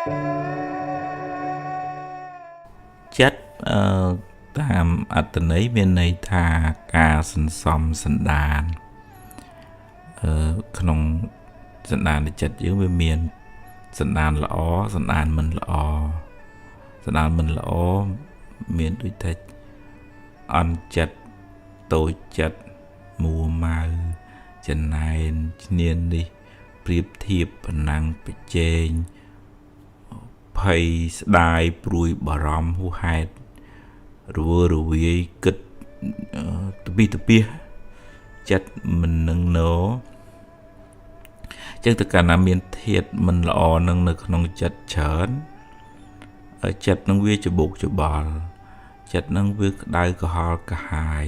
ចិត្តអឺតាមអត្តន័យមានន័យថាការសន្សំសន្តានក្នុងសន្តានចិត្តយើងវាមានសន្តានល្អសន្តានមិនល្អសន្តានមិនល្អមានដូចថាអន់ចិត្តតូចចិត្តមួម៉ៅចំណែនឈ្នាននេះប្រៀបធៀបប្រណាំងប្រជែងភ័យស្ដាយព្រួយបារម្ភហួសហេតុរវើរវាយគិតតពីតពីចិត្តមិននឹងណចឹងទៅកាលណាមានធាតមិនល្អនឹងនៅក្នុងចិត្តច្រើនចិត្តនឹងវាច្បុកច្បល់ចិត្តនឹងវាក្តៅក្រហល់កាហាយ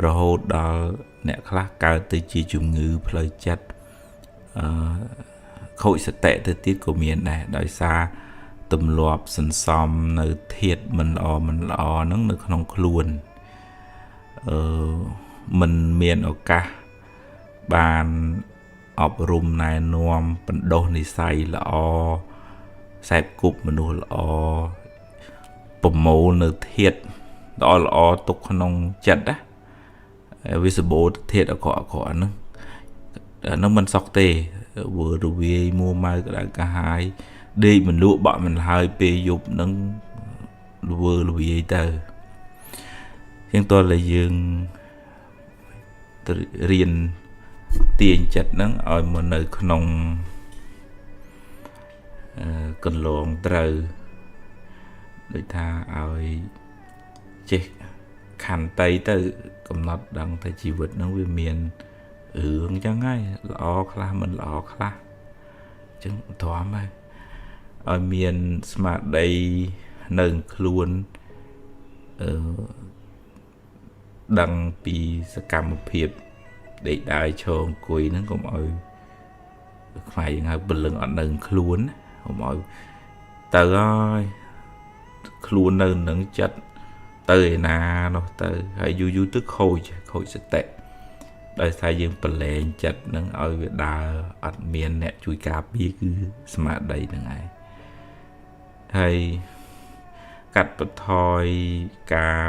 រហូតដល់អ្នកខ្លះកើតទៅជាជំងឺផ្លូវចិត្តអឺខូចសតិទៅទៀតក៏មានដែរដោយសារទម្លាប់សន្សំនៅធាតមិនល្អមិនល្អហ្នឹងនៅក្នុងខ្លួនអឺមិនមានឱកាសបានអប់រំណែនាំបណ្ដុះនិស័យល្អខ្សែគប់មនុស្សល្អប្រមូលនៅធាតល្អល្អទុកក្នុងចិត្តណាវាសម្បូរធាតអាក្រក់អាក្រក់ហ្នឹងហ្នឹងមិនសុខទេវើរវាយមួម៉ៅក្តៅកាហាយដេកមិនលក់បក់មិនហើយពេលយប់ហ្នឹងវើរវាយទៅជាងតើតែយើងរៀនទាញចិត្តហ្នឹងឲ្យមកនៅក្នុងកន្លងត្រូវដូចថាឲ្យចេះខន្តីទៅកំណត់ដឹងថាជីវិតហ្នឹងវាមានរឿងចឹងហើយល្អខ្លះមិនល្អខ្លះចឹងទ្រាំហើយឲ្យមានស្មារតីនៅខ្លួនអឺដឹងពីសកម្មភាពដេកដើរឈរអង្គុយហ្នឹងកុំឲ្យខ្មែរយើងហៅពលឹងអត់នៅខ្លួនកុំឲ្យទៅហើយខ្លួននៅនឹងចិត្តទៅឯណានោះទៅហើយយូរយូរទៅខូចសតិដោយសារយើងប្រឡែងចិត្តនឹងឲ្យវាដើរអត់មានអ្នកជួយការពារគឺស្មារតីហ្នឹងឯងហើយកាត់បន្ថយការ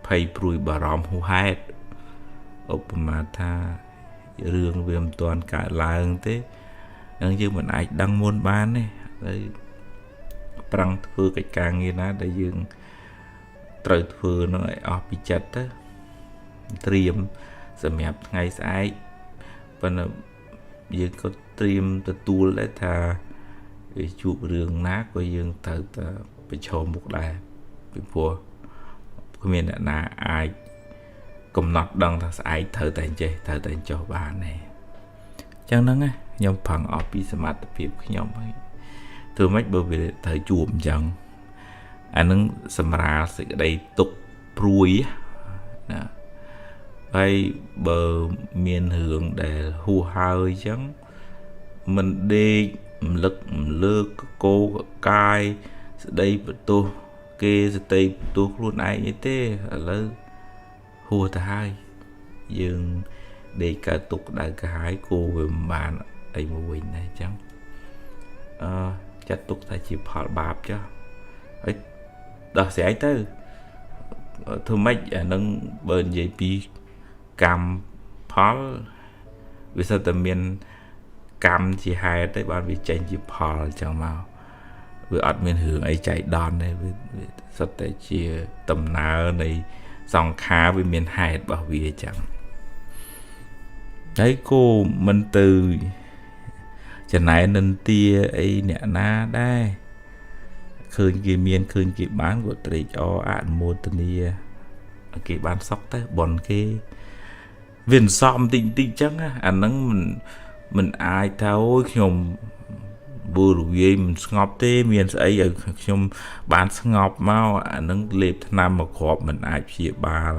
ភ័យព្រួយបារម្ភហួសហេតុឧបមាថារឿងវាមិនទាន់កើតឡើងទេនឹងយើងមិនអាចដឹងមុនបានទេហើយប្រឹងធ្វើកិច្ចការងារណាដែលយើងត្រូវធ្វើនឹងឲ្យអស់ពីចិត្តទៅត្រៀមសម្រាប់ថ្ងៃស្អែកប៉ុន្តែយើងក៏ត្រៀមទទួលដែរថាវាជួបរឿងណាក៏យើងត្រូវតែប្រឈមមុខដែរពីព្រោះគ្មានអ្នកណាអាចកំណត់ដឹងថាស្អែកត្រូវតែចេះត្រូវតែចុះបានទេអញ្ចឹងហ្នឹងខ្ញុំប្រឹងអស់ពីសមត្ថភាពខ្ញុំហើយធ្វើម៉េចបើវាត្រូវជួបអញ្ចឹងអានឹងសម្រាលសេចក្តីទុកព្រួយណាហើយបើមានរឿងដែលហួសហើយអញ្ចឹងមិនដេករំលឹករំលើកកោកកាយស្ដីបន្ទោសគេស្ដីបន្ទោសខ្លួនឯងអីទេឥឡូវហួសទៅហើយយើងដេកកើតទុកក្តៅក្រហាយគោវាមិនបានអីមកវិញដែរអញ្ចឹងអឺចាត់ទុកថាជាផលបាបចុះហើយដោះស្រាយទៅធ្វើម៉េចអានឹងបើនិយាយពីកម្មផលវាសិតតែមានកម្មជាហេតុទេបានវាចេញជាផលអញ្ចឹងមកវាអត់មានរឿងអីចៃដន្យទេវាសិតតែជាដំណើរនៃសង្ខារវាមានហេតុរបស់វាអញ្ចឹងហើយគោមិនទៅចំណែននិន្ទាអីអ្នកណាដែរឃើញគេមានឃើញគេបានក៏ត្រេកអរអនុមោទនាគេបានសុខទៅបនគេវាសំតិចតិចចឹងអាហ្នឹងមិនអាចថាអូយខ្ញុំបួរវាយមិនស្ងប់ទេមានស្អីឲ្យខ្ញុំបានស្ងប់មកអាហ្នឹងលេបថ្នាំមកគ្រាប់មិនអាចព្យាបាល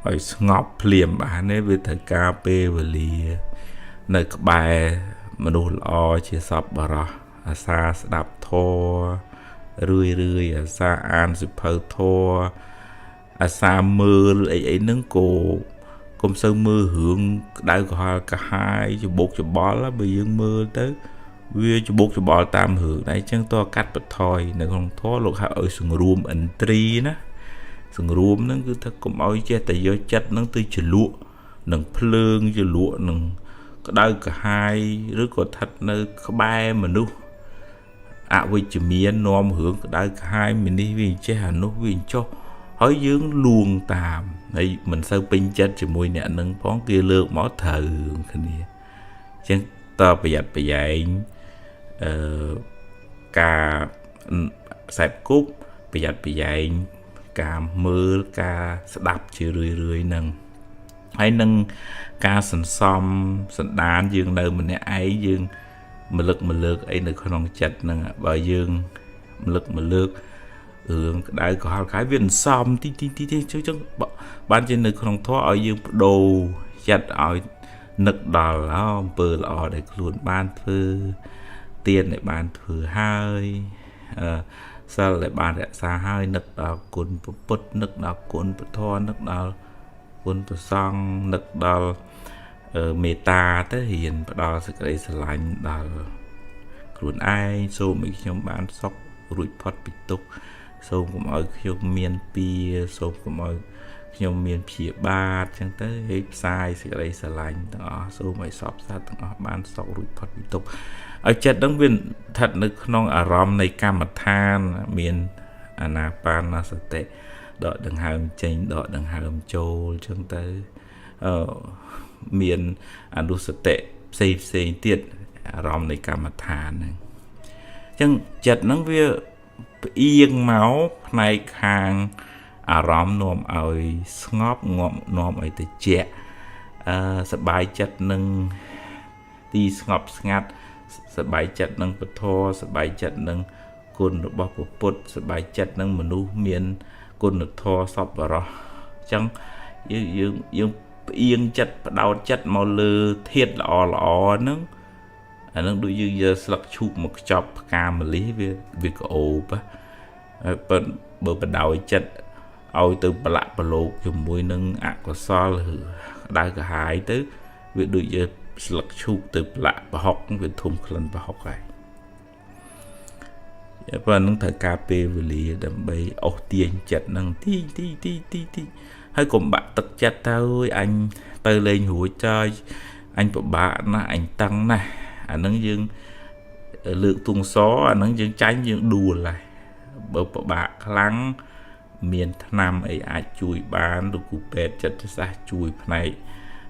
ឲ្យស្ងប់ភ្លាមបានទេវាត្រូវការពេលវេលានៅក្បែរមនុស្សល្អជាសពបរោះអាសាស្ដាប់ធម៌រឿយរឿយអាសាអានសិភៅធម៌អាសាមើលអីអីហ្នឹងក៏កុំសូវមើលរឿងក្តៅក្រហល់កាហាយច្បុកច្បល់បើយើងមើលទៅ វាច្បុកច្បល់តាមរឿងដែរអញ្ចឹងតើកាត់បន្ថយនៅក្នុងធម៌លោកហៅឲ្យសង្រួមឥន្ទ្រីណាសង្រួមហ្នឹងគឺថាកុំឲ្យចេះតែយកចិត្តហ្នឹងទៅជ្រលក់នឹងភ្លើងជ្រលក់នឹងក្តៅក្រហាយឬក៏ស្ថិតនៅក្បែរមនុស្សអវិជ្ជមាននាំរឿងក្តៅក្រហាយមីនេះវាចេះអានោះវាចុះហើយយើងលួងតាមហើយមិនសូវពេញចិត្តជាមួយអ្នកនឹងផងគេលើកមកត្រូវរឿងគ្នាអញ្ចឹងតើប្រយ័ត្នប្រយែងអឺការខ្សែគប់ប្រយ័ត្នប្រយែងការមើលការស្ដាប់ជារឿយរឿយនឹងហើយនឹងការសន្សំសន្តានយើងនៅម្នាក់ឯងយើងមលឹកមលើកអីនៅក្នុងចិត្តហ្នឹងបើយើងមលឹកមលើករឿងក្តៅក្រហល់កាយវាអន្សំទីទីទីទីចឹងបានជានៅក្នុងធម៌ឲ្យយើងបដូរចិត្តឲ្យនឹកដល់អំពើល្អដែលខ្លួនបានធ្វើទានដែលបានធ្វើហើយអឺសិលដែលបានរក្សាហើយនឹកដល់គុណពុទ្ធនឹកដល់គុណពធនឹកដល់គុណព្រះសង្ឃនឹកដល់មេត្តាទៅរៀនផ្ដល់សេចក្តីស្រឡាញ់ដល់ខ្លួនឯងសូមឲ្យខ្ញុំបានសុខរួចផុតពីទុក្ខសូមកុំឲ្យខ្ញុំមានពៀសូមកុំឲ្យខ្ញុំមានព្យាបាទចឹងទៅហើយផ្សាយសេចក្តីស្រឡាញ់ទាំងអស់សូមឲ្យសពសត្វទាំងអស់បានសុខរួចផុតពីទុក្ខឲ្យចិត្តនឹងវាស្ថិតនៅក្នុងអារម្មណ៍នៃកម្មដ្ឋានមានអានាបានសតិដកដង្ហើមចេញដកដង្ហើមចូលចឹងទៅអឺមានអនុសតិផ្សេងផ្សេងទៀតអារម្មណ៍នៃកម្មដ្ឋានហ្នឹងអញ្ចឹងចិត្តហ្នឹងវាផ្អៀងមកផ្នែកខាងអារម្មណ៍នាំឲ្យស្ងប់ងំនាំឲ្យត្រជាក់អឺសบายចិត្តនឹងទីស្ងប់ស្ងាត់សบายចិត្តនឹងពធសบายចិត្តនឹងគុណរបស់ពុទ្ធសบายចិត្តនឹងមនុស្សមានគុណធម៌សប្បុរសអញ្ចឹងយើងយើងយើងផ្អៀងចិត្តផ្ដោតចិត្តមកលើធាតុល្អល្អហ្នឹងអាហ្នឹងដូចយើងយកស្លឹកឈូកមកខ្ចប់ផ្កាម្លិះវាវាក្អូបហើយបើបើបដោយចិត្តឲ្យទៅប្រឡាក់ប្រឡូកជាមួយនឹងអកុសលឬក្តៅក្រហាយទៅវាដូចយកស្លឹកឈូកទៅប្រឡាក់ប្រហុកវាធំក្លិនប្រហុកហើយប៉ុណ្ណឹងត្រូវការពេលវេលាដើម្បីអូសទាញចិត្តនឹងទីទីទីទីទីហើយកុំបាក់ទឹកចិត្តទៅអញទៅលេងរួចចើយអញពិបាកណាស់អញតឹងណាស់អានឹងយើងលើកទុងសអានឹងយើងចាញ់យើងដួលហើយបើពិបាកខ្លាំងមានថ្នាំអីអាចជួយបានលោកគ្រូពេទ្យចិត្តសាស្ត្រជួយផ្នែក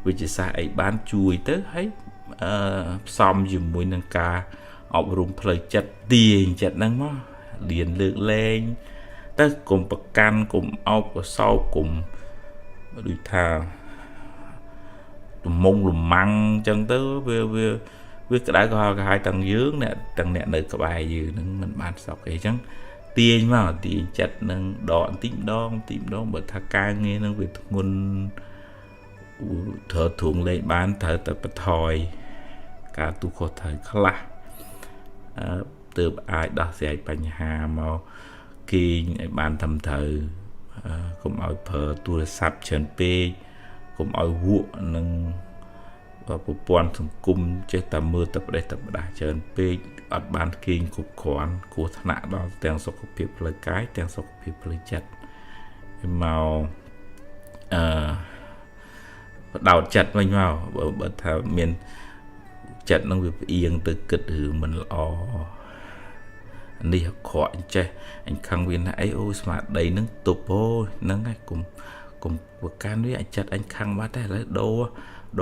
វិទ្យាសាស្ត្រអីបានជួយទៅហើយអឺផ្សំជាមួយនឹងការអប់រំផ្លូវចិត្តទាញចិត្តហ្នឹងមកលៀនលើកលែងទៅកុំប្រកាន់កុំអោបកសោបកុំដូចថាលំងលម៉ាំងអញ្ចឹងទៅវាវាវាក្តៅក្រហល់ក្រហាយទាំងយើងអ្នកទាំងអ្នកនៅក្បែរយើងហ្នឹងមិនបានសុខអីអញ្ចឹងទាញមកទាញចិត្តនឹងដកបន្តិចម្ដងបន្តិចម្ដងបើថាការងារនឹងវាធ្ងន់ត្រូវទ្រង់លេងបានត្រូវតែបន្ថយការទូខុសត្រូវខ្លះអឺទើបអាចដោះស្រាយបញ្ហាមកគេងឲ្យបានត្រឹមត្រូវកុំឲ្យប្រើទូរស័ព្ទច្រើនពេកកុំឲ្យវក់នឹងប្រព័ន្ធសង្គមចេះតែមើលតែប្រេះតែផ្ដាស់ច្រើនពេកអត់បានគេងគ្រប់គ្រាន់គ្រោះថ្នាក់ដល់ទាំងសុខភាពផ្លូវកាយទាំងសុខភាពផ្លូវចិត្តមកអឺបដោតចិត្តវិញមកបើថាមានចិត្តនឹងវាផ្អៀងទៅគិតរឿងមិនល្អនេះអាក្រក់អញ្ចេះអញខឹងវាណាអីអូស្មារតីនឹងទប់អូហ្នឹងហើយកុំកុំប្រកាន់វាចិត្តអញខឹងបាត់តែឥឡូវដូរ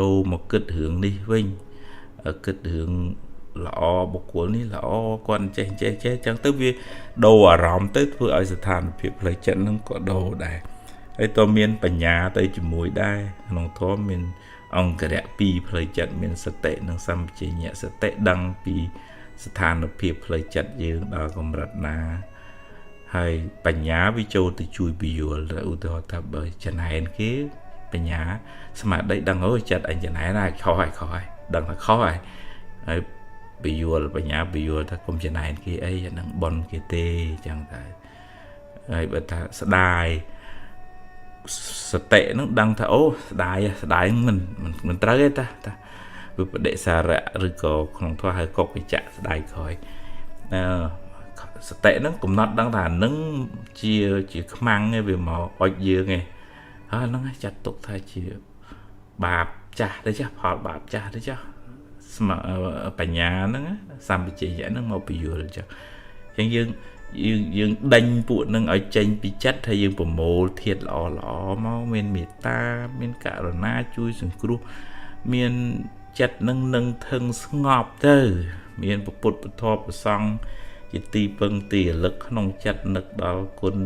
ដូរមកគិតរឿងនេះវិញគិតរឿងល្អបុគ្គលនេះល្អគាត់ចេះចេះចេះចឹងទៅវាដូរអារម្មណ៍ទៅធ្វើឲ្យស្ថានភាពផ្លូវចិត្តនឹងក៏ដូរដែរហើយតមានបញ្ញាទៅជាមួយដែរក្នុងធម៌មានអង្គរៈពីរផ្លូវចិត្តមានសតិនិងសម្បជញ្ញៈសតិដឹងពីស្ថានភាពផ្លូវចិត្តយើងដល់កម្រិតណាហើយបញ្ញាវាចូលទៅជួយពយល់ឧទាហរណ៍ថាបើចំណែនគេបញ្ញាស្មារតីដឹងអូចិត្តអញចំណែនហើយខុសហើយខុសហើយដឹងថាខុសហើយហើយពយល់បញ្ញាពយល់ថាកុំចំណែនគេអីអានឹងប៉ុនគេទេចឹងតែហើយបើថាស្ដាយសតិនឹងដឹងថាអូស្ដាយស្ដាយមិនមិនត្រូវទេតាតា វិបដិសារៈឬក៏ក្នុងធម៌ហៅកុកវិចៈស្ដាយក្រោយអឺសតិហ្នឹងកំណត់ដឹងថានឹងជាជាខ្មាំងឯងវាមកអុចយើងឯងហើយហ្នឹងចាត់ទុកថាជាបាបចាស់ទៅចាស់ផលបាបចាស់ទៅចាស់ស្មបញ្ញាហ្នឹងសម្បជញ្ញៈហ្នឹងមកពយល់ចាស់អញ្ចឹងយើងយើងយើងដេញពួកនឹងឲ្យចេញពីចិត្តថាយើងប្រមូលធាតុល្អល្អមកមានមេត្តាមានករុណាជួយសង្គ្រោះមានចិត្តនឹងនឹងថឹងស្ងប់ទៅមានពុទ្ធពធប្រសង្ឃជាទីពឹងទីរលឹកក្នុងចិត្តនឹកដល់គុណ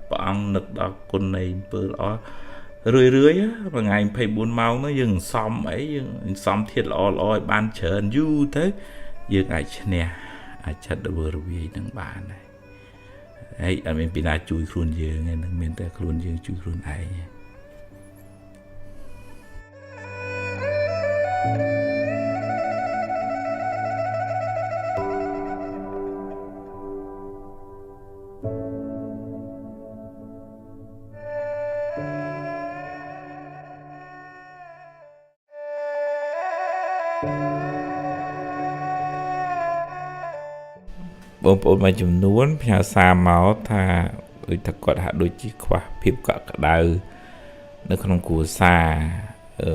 ព្រះអង្គនឹកដល់គុណនៃអំពើល្អរឿយរឿយមួយថ្ងៃ24ម៉ោងហ្នឹងយើងសំអីយើងសំធាតុល្អល្អឲ្យបានច្រើនយូរទៅយើងអាចឈ្នះអាចចិត្តរវើរវាយនឹងបានហើយហើយអត់មានពីណាជួយខ្លួនយើងទេនឹងមានតែខ្លួនយើងជួយខ្លួនឯងបងប្អូនមួយចំនួនផ្ញើសារមកថាដូចថាគាត់ហាក់ដូចជាខ្វះភាពកក់ក្ដៅនៅក្នុងគ្រួសារអឺ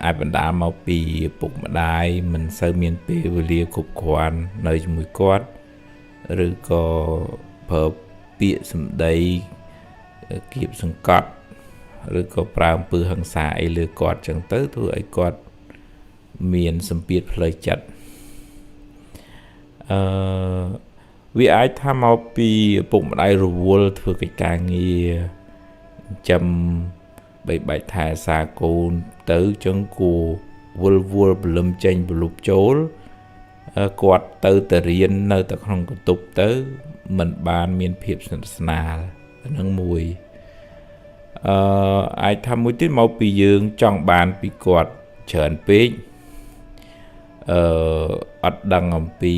អាចបណ្ដាលមកពីឪពុកម្ដាយមិនសូវមានពេលវេលាគ្រប់គ្រាន់នៅជាមួយគាត់ឬក៏ប្រើពាក្យសម្ដីគៀបសង្កត់ឬក៏ប្រើអំពើហិង្សាអីលើគាត់ចឹងទៅធ្វើឲ្យគាត់មានសម្ពាធផ្លូវចិត្តអឺវាអាចថាមកពីឪពុកម្ដាយរវល់ធ្វើកិច្ចការងារចិញ្ចឹមបីបាច់ថែសារកូនទៅចឹងគួរវល់វល់ព្រលឹមចេញប្រលប់ចូលគាត់ទៅតែរៀននៅតែក្នុងបន្ទប់ទៅមិនបានមានភាពស្និទ្ធស្នាលហ្នឹងមួយអឺអាចថាមួយទៀតមកពីយើងចង់បានពីគាត់ច្រើនពេកអឺអត់ដឹងអំពី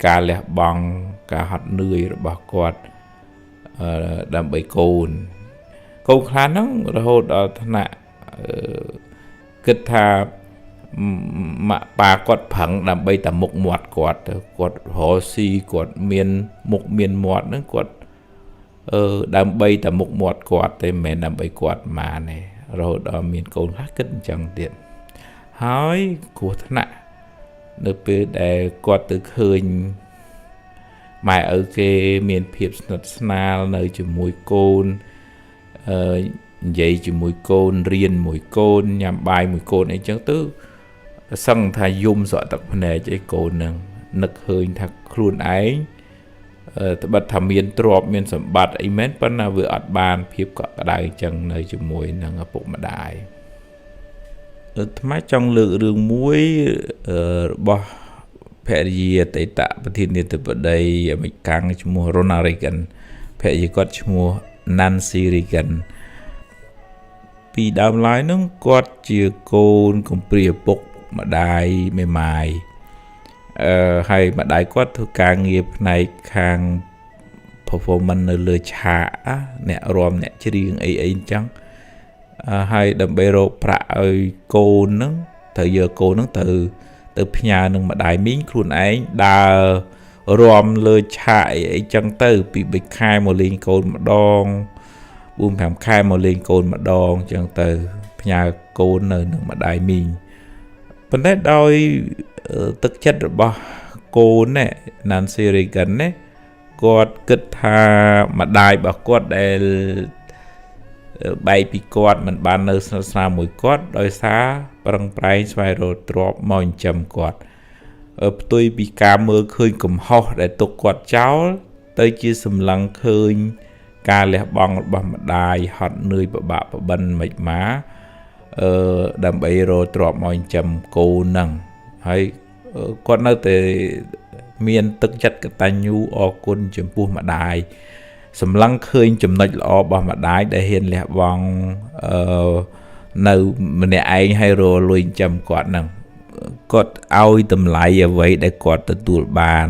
ការលះបង់ការហត់នឿយរបស់គាត់អឺដើម្បីកូនកូនខ្លះហ្នឹងរហូតដល់ថ្នាក់គិតថាម៉ាក់ប៉ាគាត់ប្រឹងដើម្បីតែមុខមាត់គាត់គាត់រកស៊ីគាត់មានមុខមានមាត់ហ្នឹងគាត់ដើម្បីតែមុខមាត់គាត់ទេមិនមែនដើម្បីគាត់ម៉ានទេរហូតដល់មានកូនខ្លះគិតអញ្ចឹងទៀតហើយគ្រោះថ្នាក់នៅពេលដែលគាត់ទៅឃើញម៉ែឪគេមានភាពស្និទ្ធស្នាលនៅជាមួយកូននិយាយជាមួយកូនរៀនមួយកូនញ៉ាំបាយមួយកូនអីចឹងទៅសឹងថាយំស្រក់ទឹកភ្នែកអីកូននឹងនឹកឃើញថាខ្លួនឯងត្បិតថាមានទ្រព្យមានសម្បត្តិអីមែនប៉ុន្តែវាអត់បានភាពកក់ក្ដៅចឹងនៅជាមួយនឹងឪពុកម្ដាយអាត្មាចង់លើករឿងមួយរបស់ភរិយាអតីតប្រធានាធិបតីអាមេរិកឈ្មោះ Ronald Reagan ភរិយាគាត់ឈ្មោះ Nancy Reagan ពីដើមឡើយហ្នឹងគាត់ជាកូនកំព្រាឪពុកម្ដាយមេម៉ាយហើយម្ដាយគាត់ធ្វើការងារផ្នែកខាង performance នៅលើឆាកអ្នករាំអ្នកច្រៀងអីអីអញ្ចឹងហើយដើម្បីរកប្រាក់ឲ្យកូនហ្នឹងត្រូវយកកូនហ្នឹងទៅផ្ញើនឹងម្ដាយមីងខ្លួនឯងដើររាំលើឆាកអីអីចឹងទៅពី3ខែមកលេងកូនម្ដង4 5ខែមកលេងកូនម្ដងចឹងទៅផ្ញើកូននៅនឹងម្ដាយមីងប៉ុន្តែដោយទឹកចិត្តរបស់កូនណា Nancy Reagan ណាគាត់គិតថាម្ដាយរបស់គាត់ដែលបែកពីគាត់មិនបាននៅស្និទ្ធស្នាលមួយគាត់ដោយសារប្រឹងប្រែងស្វែងរកទ្រព្យមកចិញ្ចឹមគាត់ផ្ទុយពីការមើលឃើញកំហុសដែលទុកគាត់ចោលទៅជាសម្លឹងឃើញការលះបង់របស់ម្ដាយហត់នឿយពិបាកប្បិនមិនមកដើម្បីរកទ្រព្យមកចិញ្ចឹមកូនហ្នឹងហើយគាត់នៅតែមានទឹកចិត្តកតញ្ញូអរគុណចំពោះម្ដាយសម្លឹងឃើញចំណុចល្អរបស់ម្ដាយដែលហ៊ានលះបង់នៅម្នាក់ឯងហើយរលួយចិញ្ចឹមគាត់ហ្នឹងគាត់ឲ្យតម្លៃអ្វីដែលគាត់ទទួលបាន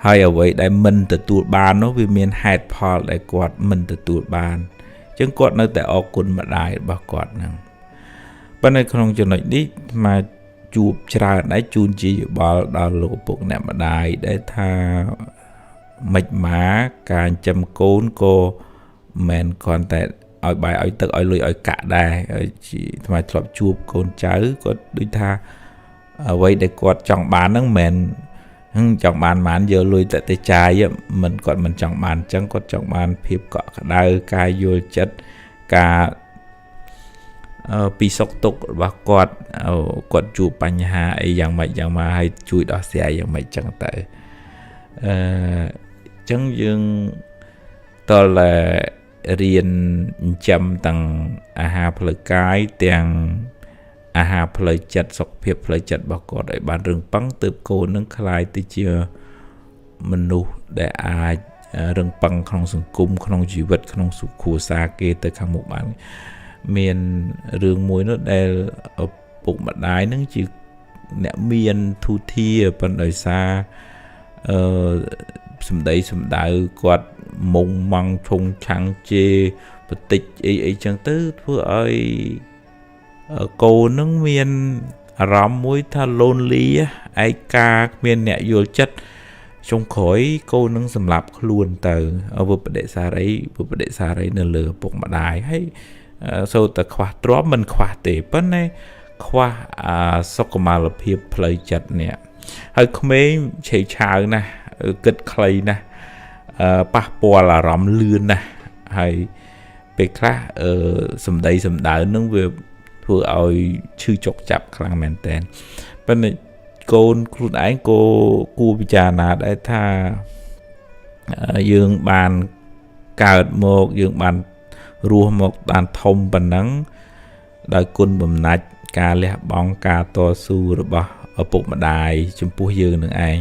ហើយអ្វីដែលមិនទទួលបាននោះវាមានហេតុផលដែលគាត់មិនទទួលបានអញ្ចឹងគាត់នៅតែអរគុណម្ដាយរបស់គាត់ហ្នឹង ប៉ុន្តែក្នុងចំណុចនេះមកជួបច្រើនដែរជូនជាយោបល់ដល់លោកឪពុកអ្នកម្ដាយដែលថាមិនមកការចិញ្ចឹមកូនក៏មិនគ្រាន់តែឲ្យបាយឲ្យទឹកឲ្យលុយឲ្យកាក់ដែរជាថ្មធ្លាប់ជួបកូនចៅគាត់ដូចថាអ្វីដែលគាត់ចង់បានហ្នឹងមិនមែនចង់បានប៉ុន្មានយកលុយតែចាយមិនគាត់មិនចង់បានអញ្ចឹងគាត់ចង់បានភាពកក់ក្ដៅការយល់ចិត្តការពីសុខទុក្ខរបស់គាត់គាត់ជួបបញ្ហាអីយ៉ាងម៉េចយ៉ាងម៉ាហើយជួយដោះស្រាយយ៉ាងម៉េចចឹងទៅអឺចឹងយើងតើរៀនចិញ្ចឹមទាំងអាហារផ្លូវកាយទាំងអាហារផ្លូវចិត្តសុខភាពផ្លូវចិត្តរបស់គាត់ឲ្យបានរឹងប៉ឹងទើបកូននឹងក្លាយទៅជាមនុស្សដែលអាចរឹងប៉ឹងក្នុងសង្គមក្នុងជីវិតក្នុងសុខគ្រួសារគេទៅខាងមុខបានមានរឿងមួយនោះដែលឪពុកម្ដាយនឹងជាអ្នកមានធូធាប៉ុន្តែដោយសារអឺសម្ដីសម្ដៅគាត់មុងម៉ងឆុងឆាំងជេរបតិចអីអីចឹងទៅធ្វើឲ្យកូននឹងមានអារម្មណ៍មួយថា lonely ឯកាគ្មានអ្នកយល់ចិត្តចុងក្រោយកូននឹងសម្លាប់ខ្លួនទៅវិបដិសារីវិបដិសារីនៅលើឪពុកម្ដាយហើយសូត្រតែខ្វះទ្រព្យមិនខ្វះទេប៉ុន្តែខ្វះសុខុមាលភាពផ្លូវចិត្តនេះហើយក្មេងឆេវឆាវណាស់គិតខ្លីណាស់ប៉ះពាល់អារម្មណ៍លឿនណាស់ហើយពេលខ្លះសម្ដីសម្ដៅនឹងវាធ្វើឲ្យឈឺចុកចាប់ខ្លាំងមែនតើប៉ុន្តែកូនខ្លួនឯងក៏គួរពិចារណាដែរថាយើងបានកើតមកយើងបានរស់មកបានធំប៉ុណ្ណឹងដោយគុណបំណាច់ការលះបង់ការតស៊ូរបស់ឪពុកម្ដាយចំពោះយើងនឹងឯង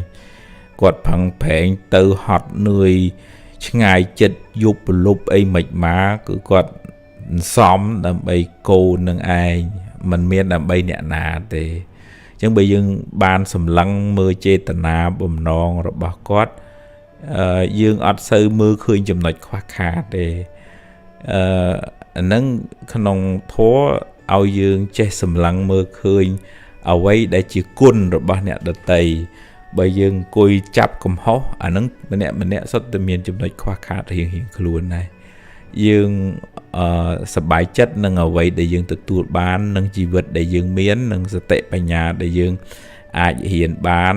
គាត់ប្រឹងប្រែងទៅហត់នឿយឆ្ងាយចិត្តយប់ប្រលប់អីមិនមកគឺគាត់សំដើម្បីកូននឹងឯងមិនមានដើម្បីអ្នកណាទេអញ្ចឹងបើយើងបានសម្លឹងមើលចេតនាបំណងរបស់គាត់យើងអត់សូវមើលឃើញចំណុចខ្វះខាតទេអាហ្នឹងក្នុងធម៌ឲ្យយើងចេះសម្លឹងមើលឃើញអ្វីដែលជាគុណរបស់អ្នកដទៃបើយើងអង្គុយចាប់កំហុសអាហ្នឹងម្នាក់ម្នាក់សុទ្ធតែមានចំណុចខ្វះខាតរៀងៗខ្លួនដែរយើងសប្បាយចិត្តនឹងអ្វីដែលយើងទទួលបាននឹងជីវិតដែលយើងមាននឹងសតិបញ្ញាដែលយើងអាចរៀនបាន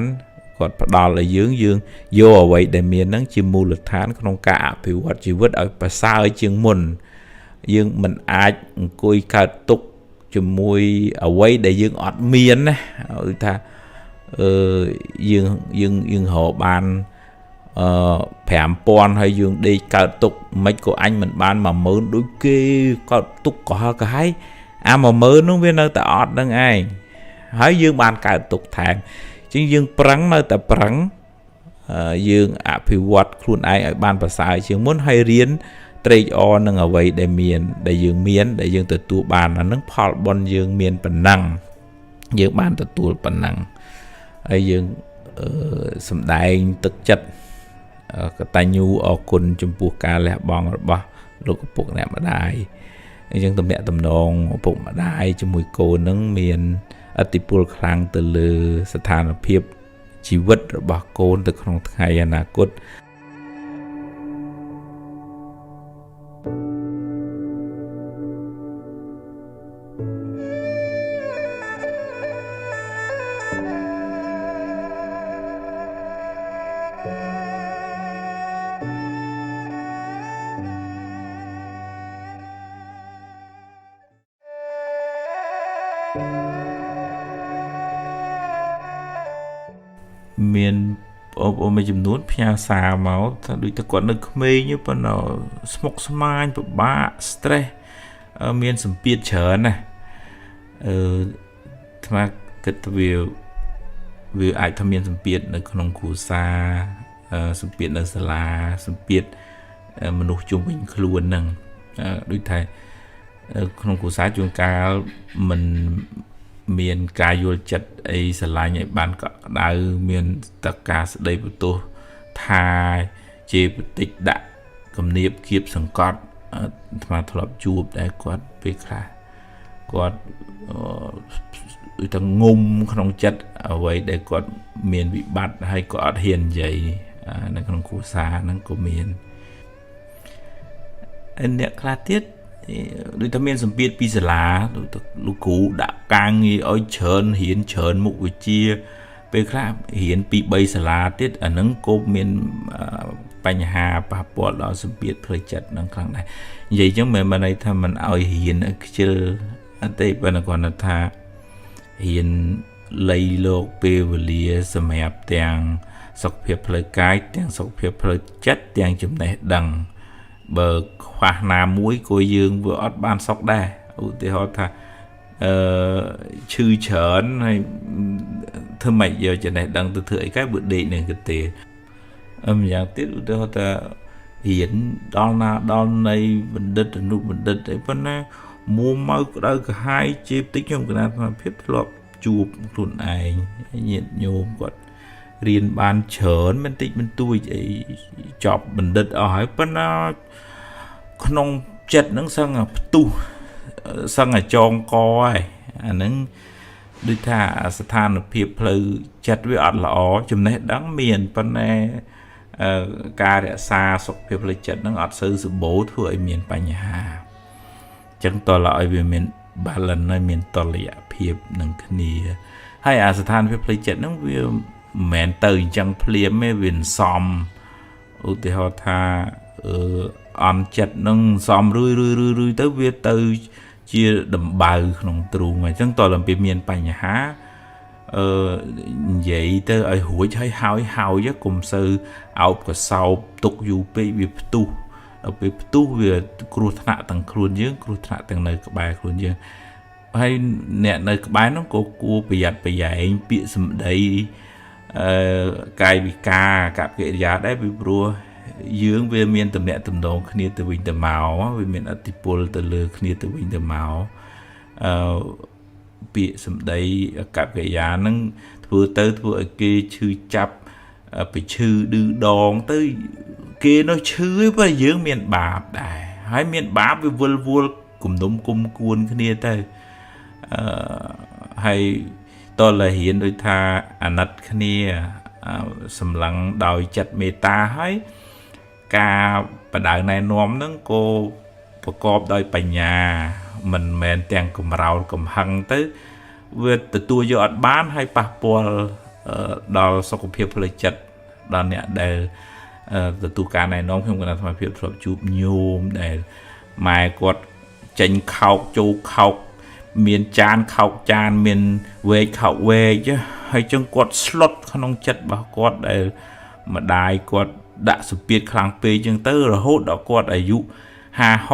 គាត់ផ្ដល់ឲ្យយើងយើងយកអ្វីដែលមានហ្នឹងជាមូលដ្ឋានក្នុងការអភិវឌ្ឍជីវិតឲ្យប្រសើរជាងមុនយើងមិនអាចអង្គុយកើតទុក្ខជាមួយអ្វីដែលយើងអត់មានណាដូចថាយើងយើងយើងរកបាន5000ហើយយើងដេកកើតទុកមិនក៏អញមិនបាន10000ដូចគេកើតទុកក៏ហើក៏ហើយអា10000នោះវានៅតែអត់នឹងឯងហើយយើងបានកើតទុកថែមជាងយើងប្រឹងនៅតែប្រឹងយើងអភិវឌ្ឍខ្លួនឯងឲ្យបានប្រសើរជាងមុនហើយរៀនត្រេកអរនឹងអ្វីដែលមានដែលយើងមានដែលយើងទទួលបានអានឹងផលបុណ្យយើងមានប៉ុណ្ណឹងយើងបានទទួលប៉ុណ្ណឹងហើយយើងសំដែងទឹកចិត្តកតញ្ញូអរគុណចំពោះការលះបង់របស់លោកឪពុកអ្នកម្ដាយអញ្ចឹងទំនាក់ទំនងឪពុកម្ដាយជាមួយកូននឹងមានឥទ្ធិពលខ្លាំងទៅលើស្ថានភាពជីវិតរបស់កូនទៅក្នុងថ្ងៃអនាគតមានបងប្អូនមួយចំនួនផ្ញើសារមកថាដូចតែគាត់នៅក្មេងប៉ុន្តែស្មុគស្មាញពិបាក stress មានសម្ពាធច្រើនណាស់អាត្មាគិតថាវាអាចថាមានសម្ពាធនៅក្នុងគ្រួសារសម្ពាធនៅសាលាសម្ពាធមនុស្សជុំវិញខ្លួនហ្នឹងដូចថាក្នុងគ្រួសារជួនកាលមិនមានការយល់ចិត្តអីស្រឡាញ់ឲ្យបានកក់ក្ដៅមានតការស្ដីបន្ទោសថាជាបន្តិចដាក់គំនាបគៀបសង្កត់អាត្មាធ្លាប់ជួបដែរគាត់ពេលខ្លះ គាត់ដូចតែងុំក្នុងចិត្តអ្វីដែលគាត់មានវិបត្តិហើយក៏អត់ហ៊ាននិយាយនៅក្នុងគ្រួសារហ្នឹងក៏មានអ្នកខ្លះទៀតដូចថាមានសម្ពាធពីសាលាដូចលោកគ្រូដាក់ការងារឲ្យច្រើនរៀនច្រើនមុខវិជ្ជាពេលខ្លះរៀនពី3សាលាទៀតអាហ្នឹងក៏មានបញ្ហាប៉ះពាល់ដល់សម្ពាធផ្លូវចិត្តនឹងខ្លាំងដែរនិយាយចឹងមិនមែនន័យថាមិនឲ្យរៀនឲ្យខ្ជិលអត់ទេប៉ុន្តែគាត់ថារៀនលៃលោកពេលវេលាសម្រាប់ទាំងសុខភាពផ្លូវកាយទាំងសុខភាពផ្លូវចិត្តទាំងចំណេះដឹងបើខ្វះណាមួយក៏យើងវាអត់បានសុខដែរឧទាហរណ៍ថាអឺឈឺច្រើនហើយធ្វើម៉េចយកចំណេះដឹងទៅធ្វើអីកែបើដេកនឹងកទេអម្យ៉ាងទៀតឧទាហរណ៍ថារៀនដល់ណាដល់នៃបណ្ឌិតអនុបណ្ឌិតអីប៉ុណ្ណាមួម៉ៅក្តៅក្រហាយជេបតិចខ្ញុំកណាអាត្មាភាពធ្លាប់ជួបខ្លួនឯងញាតិញោមគាត់រៀនបានច្រើនមិនតិចមិនទួចអីចប់បណ្ឌិតអស់ហើយប៉ុន្តែក្នុងចិត្តហ្នឹងសឹងតែផ្ទុះសឹងតែចងកហើយអាហ្នឹងដូចថាស្ថានភាពផ្លូវចិត្តវាអត់ល្អចំណេះដឹងមានប៉ុន្តែការរក្សាសុខភាពផ្លូវចិត្តហ្នឹងអត់សូវសម្បូរធ្វើឲ្យមានបញ្ហាអញ្ចឹងតើឲ្យវាមាន balance ហើយមានតុល្យភាពនឹងគ្នាហើយអាស្ថានភាពផ្លូវចិត្តហ្នឹងវាមិនមែនទៅអញ្ចឹងភ្លាមទេវាសំឧទាហរណ៍ថាអឺអន់ចិត្តនឹងសំរឿយរឿយរឿយទៅវាទៅជាដំបៅក្នុងទ្រូងអញ្ចឹងតើដល់ពេលមានបញ្ហាអឺនិយាយទៅឲ្យរួចហើយហើយហើយកុំសូវអោបកសោបទុកយូរពេកវាផ្ទុះដល់ពេលផ្ទុះវាគ្រោះថ្នាក់ទាំងខ្លួនយើងគ្រោះថ្នាក់ទាំងនៅក្បែរខ្លួនយើងហើយអ្នកនៅក្បែរនោះក៏គួរប្រយ័ត្នប្រយែងពាក្យសម្ដីអឺកាយវិការកប្បកិរិយាដែរពីព្រោះយើងវាមានតំណែងតំណងគ្នាទៅវិញទៅមកវាមានឥទ្ធិពលទៅលើគ្នាទៅវិញទៅមកអឺពាក្យសម្ដីកប្បកិរិយាហ្នឹងធ្វើទៅធ្វើឲ្យគេឈឺចាប់ទៅឈឺឌឺដងទៅគេនោះឈឺឯងបើយើងមានបាបដែរហើយមានបាបវាវិលវល់គំនុំគុំគួនគ្នាទៅអឺហើយតលរៀនដូចថាអាណិតគ្នាសម្លឹងដោយចិត្តមេត្តាហើយការបដៅណែនាំហ្នឹងក៏ប្រកបដោយបញ្ញាមិនមែនទាំងកំរោលកំហឹងទៅវាទទួលយកអត់បានហើយប៉ះពាល់ដល់សុខភាពផ្លូវចិត្តដល់អ្នកដែលទទួលការណែនាំខ្ញុំគណៈអាត្មាភាពធ្លាប់ជួបញោមដែលម៉ែគាត់ចេញខោកចូលខោកមានចានខោកចានមានវែកខោកវែកហើយចឹងគាត់ស្លុតក្នុងចិត្តរបស់គាត់ដែលម្ដាយគាត់ដាក់សម្ពាធខ្លាំងពេកចឹងទៅរហូតដល់គាត់អាយុ50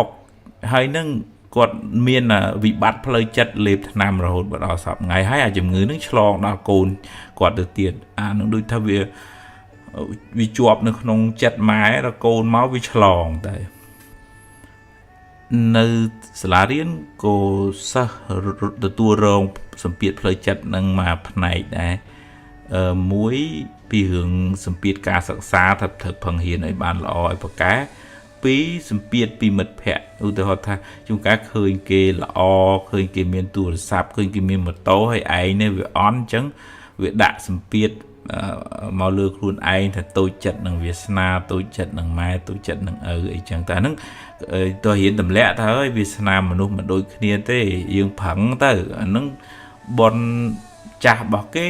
60ហើយនឹងគាត់មានវិបត្តិផ្លូវចិត្តលេបថ្នាំរហូតមកដល់សប្តាហ៍ថ្ងៃហើយអាជំងឺនឹងឆ្លងដល់កូនគាត់ទៅទៀតអានឹងដូចថាវាជាប់នៅក្នុងចិត្តម៉ែដល់កូនមកវាឆ្លងតែនៅសាលារៀនក៏សិស្សទទួលរងសម្ពាធផ្លូវចិត្តនឹងមួយផ្នែកដែរអឺមួយពីរឿងសម្ពាធការសិក្សាថាត្រូវប្រឹងរៀនឲ្យបានល្អឲ្យប្រកែពីរសម្ពាធពីមិត្តភ័ក្តិឧទាហរណ៍ថាជួនកាលឃើញគេល្អឃើញគេមានទូរស័ព្ទឃើញគេមានម៉ូតូហើយឯងនេះវាអន់អញ្ចឹងវាដាក់សម្ពាធមកលើខ្លួនឯងថាតូចចិត្តនឹងវាសនាតូចចិត្តនឹងម៉ែតូចចិត្តនឹងឪអីចឹងតែហ្នឹងតើរៀនទម្លាក់ទៅហើយវាសនាមនុស្សមិនដូចគ្នាទេយើងប្រឹងទៅអាហ្នឹងបនចាស់របស់គេ